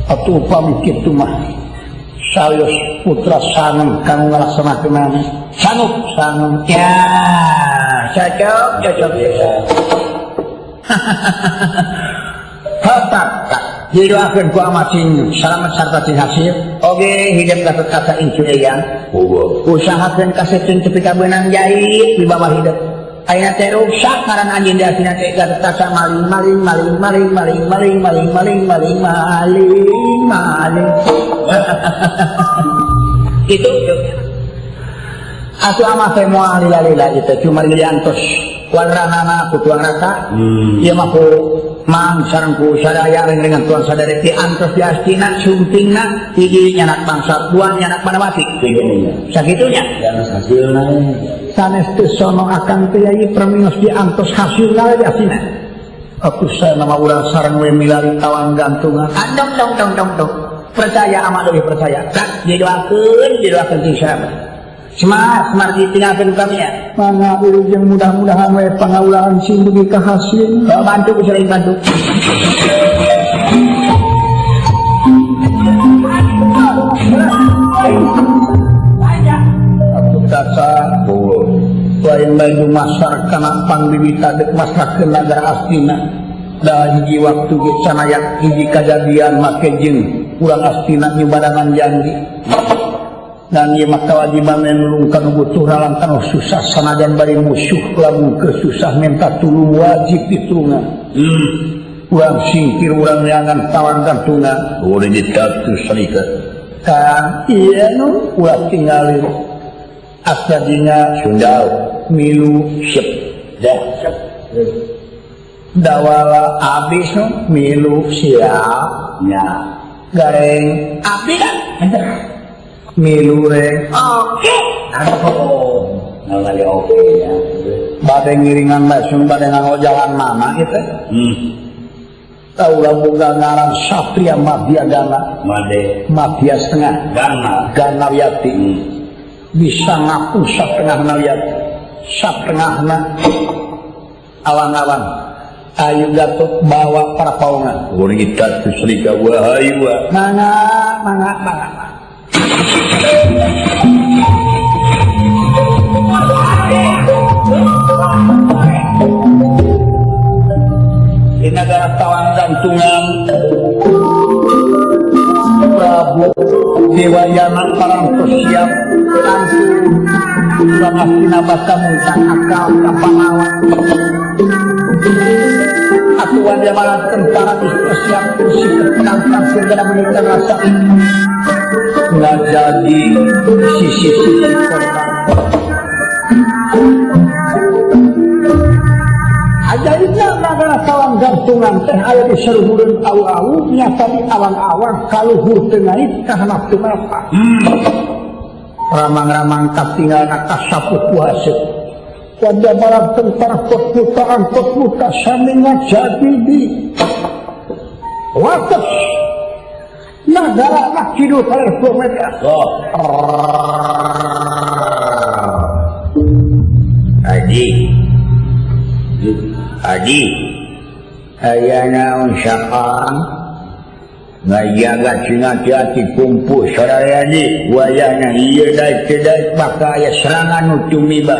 Atuh upami kitu mah sayos putra sangen kang ngalaksanakeun sanggup sangen ya cocok cocok Bapak didoakeun ku amat sing salamet sarta sing hasil oge hidup Gatot Kaca incu eyang usahakeun kaseun tepi ka beunang jahit di bawah hidup ayeuna teh rusak ngaran anjeun di asina teh Gatot Kaca maling maling maling maling maling maling maling maling maling maling maling itu atuh amah teh moal lila-lila itu cuma diantos warnana ku tuang rata ieu mah ku mang sareng ku sadaya dengan tuang sadaya diantos di astina sumpingna hiji nyanak bangsa dua nyanak Banawati sagitunya hasilna sanes teu sono akang teh yai permios diantos hasilna di astina atuh saya nama urang sareng we milari Tawang Gantungan dong dong dong dong dong percaya amat lebih percaya kak didoakeun didoakeun ti siapa Semar, semar ditinggalkan kami ya. Mangga wilujeng mudah-mudahan we pangaulahan sing dugi ka hasil. Bantu ku sering bantu. Atuh kaca lain bae dumasar kana pangbibita deuk masrakeun nagara Astina. Da hiji waktu ge canayak hiji kajadian make jeung urang Astina nyubadangan janji. Dan ieu mah kewajiban nulung kanu butuh ralangkan susah sanajan bari musuh lamun kesusah minta tulung wajib ditulungan. Urang singkir urang neangan Tawang Gantungan. Ulah ditatu salika. Kang ieu nu ulah tingali asadinya Sundau milu sep dah sep. Dawala abis nu milu siap nya gareng abdi kan milu reng oke oke ya bade ngiringan langsung bade nganggo jalan mana gitu tahu boga ngaran Satria Madya Gana Made Madya setengah Gana Ganawiyati bisa ngaku satengah nawiyati satengahna awang-awang ayu Gatot bawa para paungan wanita tusrika wahayu mangga mangga mangga di negara Tawang Gantungan Prabu Dewayana parantos siap langsung urang Astina basa mungkang akal ka Pangawan atuan jamaah tentara geus siap sikep penantang segala menikah rasa nggak jadi sisi-sisi korban aja. Ajaibna nagara tawang gantungan teh aya di saluhureun awu-awu nyata di awang-awang kaluhur teu naik ka handap teu mapa. Ramang-ramang katinggalna kasapuh ku haseut. Wajah barang tentara pot buta sami ngajadi di wates nagara mah kidul kaler kilometer. Oh. Haji. Haji. Aya naon sakarang? Ngajaga sing hati-hati kumpul saraya di wayahna ieu daek teu daek bakal aya serangan nu tumiba.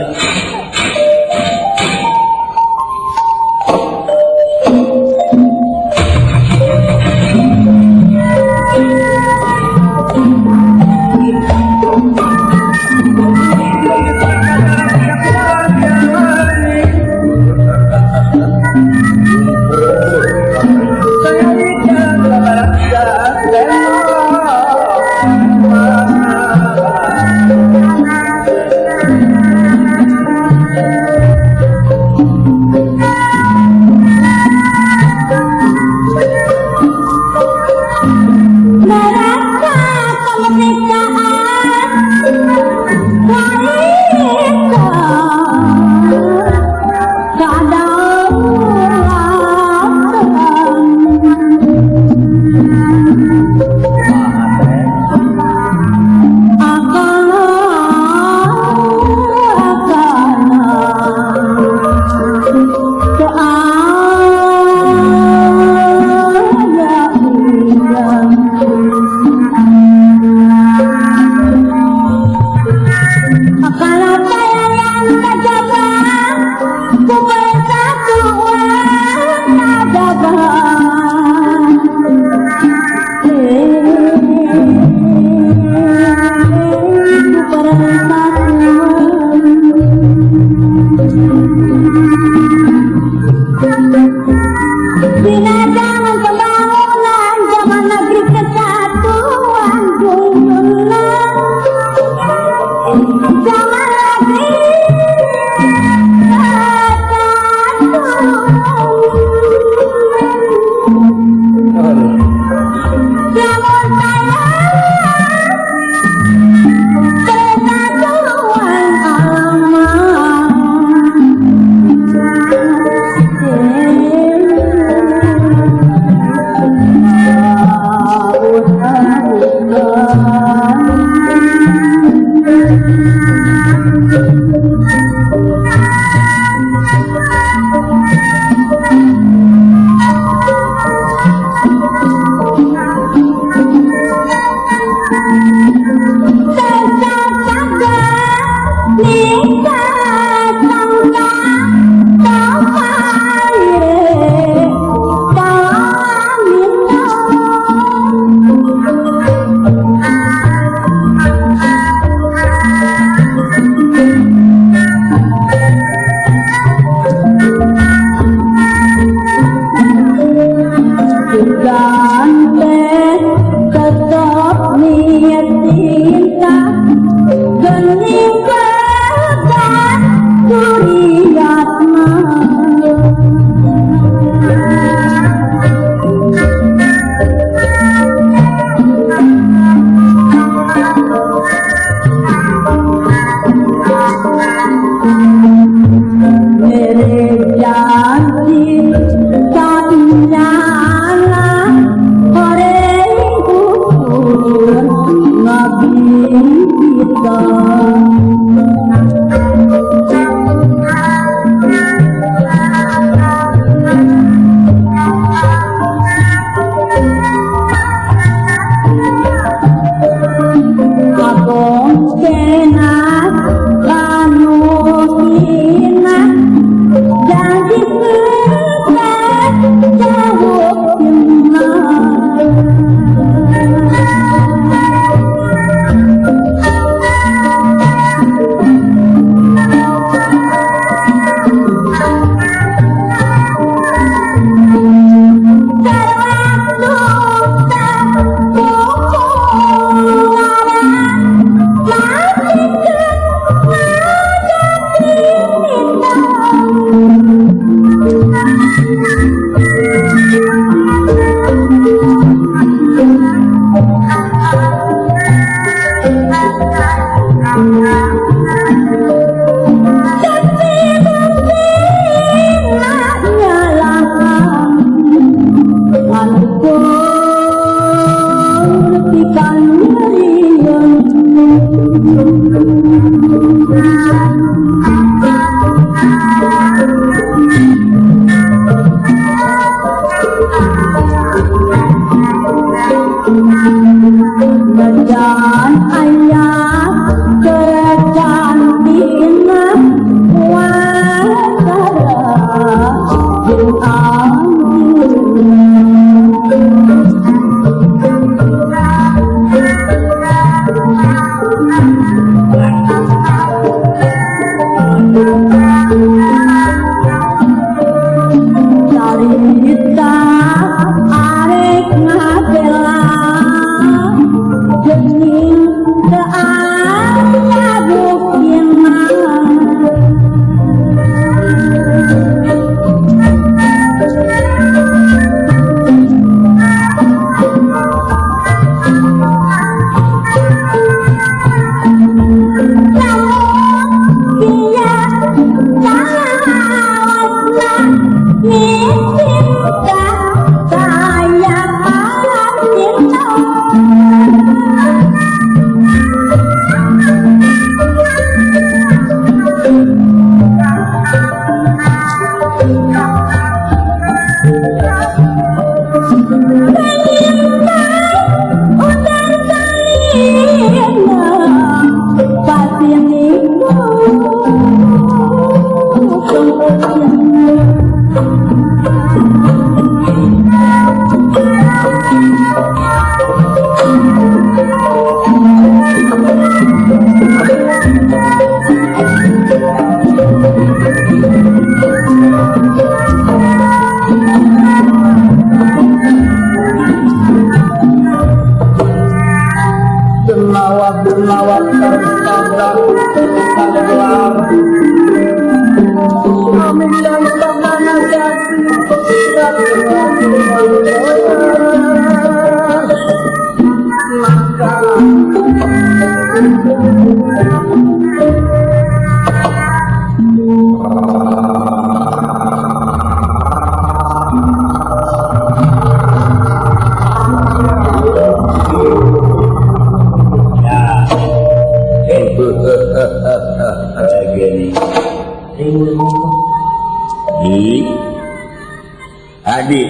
Adi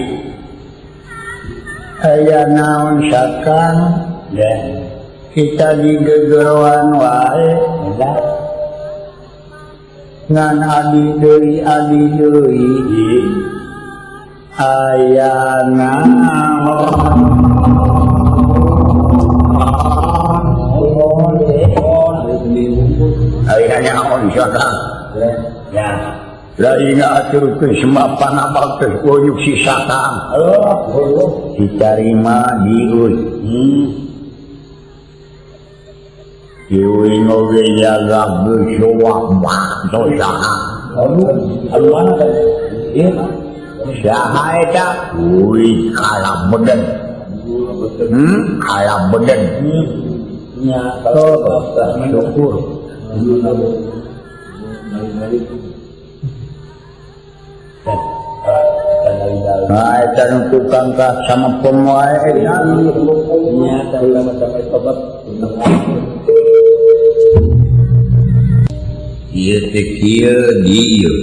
aya naon sakang ya kita digegeroan wae ngan adi deui aya naon aya naon sakang ya lain aturkeun semapan abal teh uyuk si sakang ditarima diuy diuy oge jaga besoak dosa saha eta uy kalah beden kalah beden nya syukur. Nah, eta nu tukang ka sama pemoe eta nya sama-sama ieu teh kieu di ieu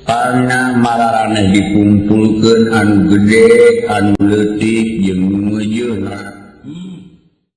karena mararaneh dikumpulkeun anu gede anu leutik jeung nu meujeuh.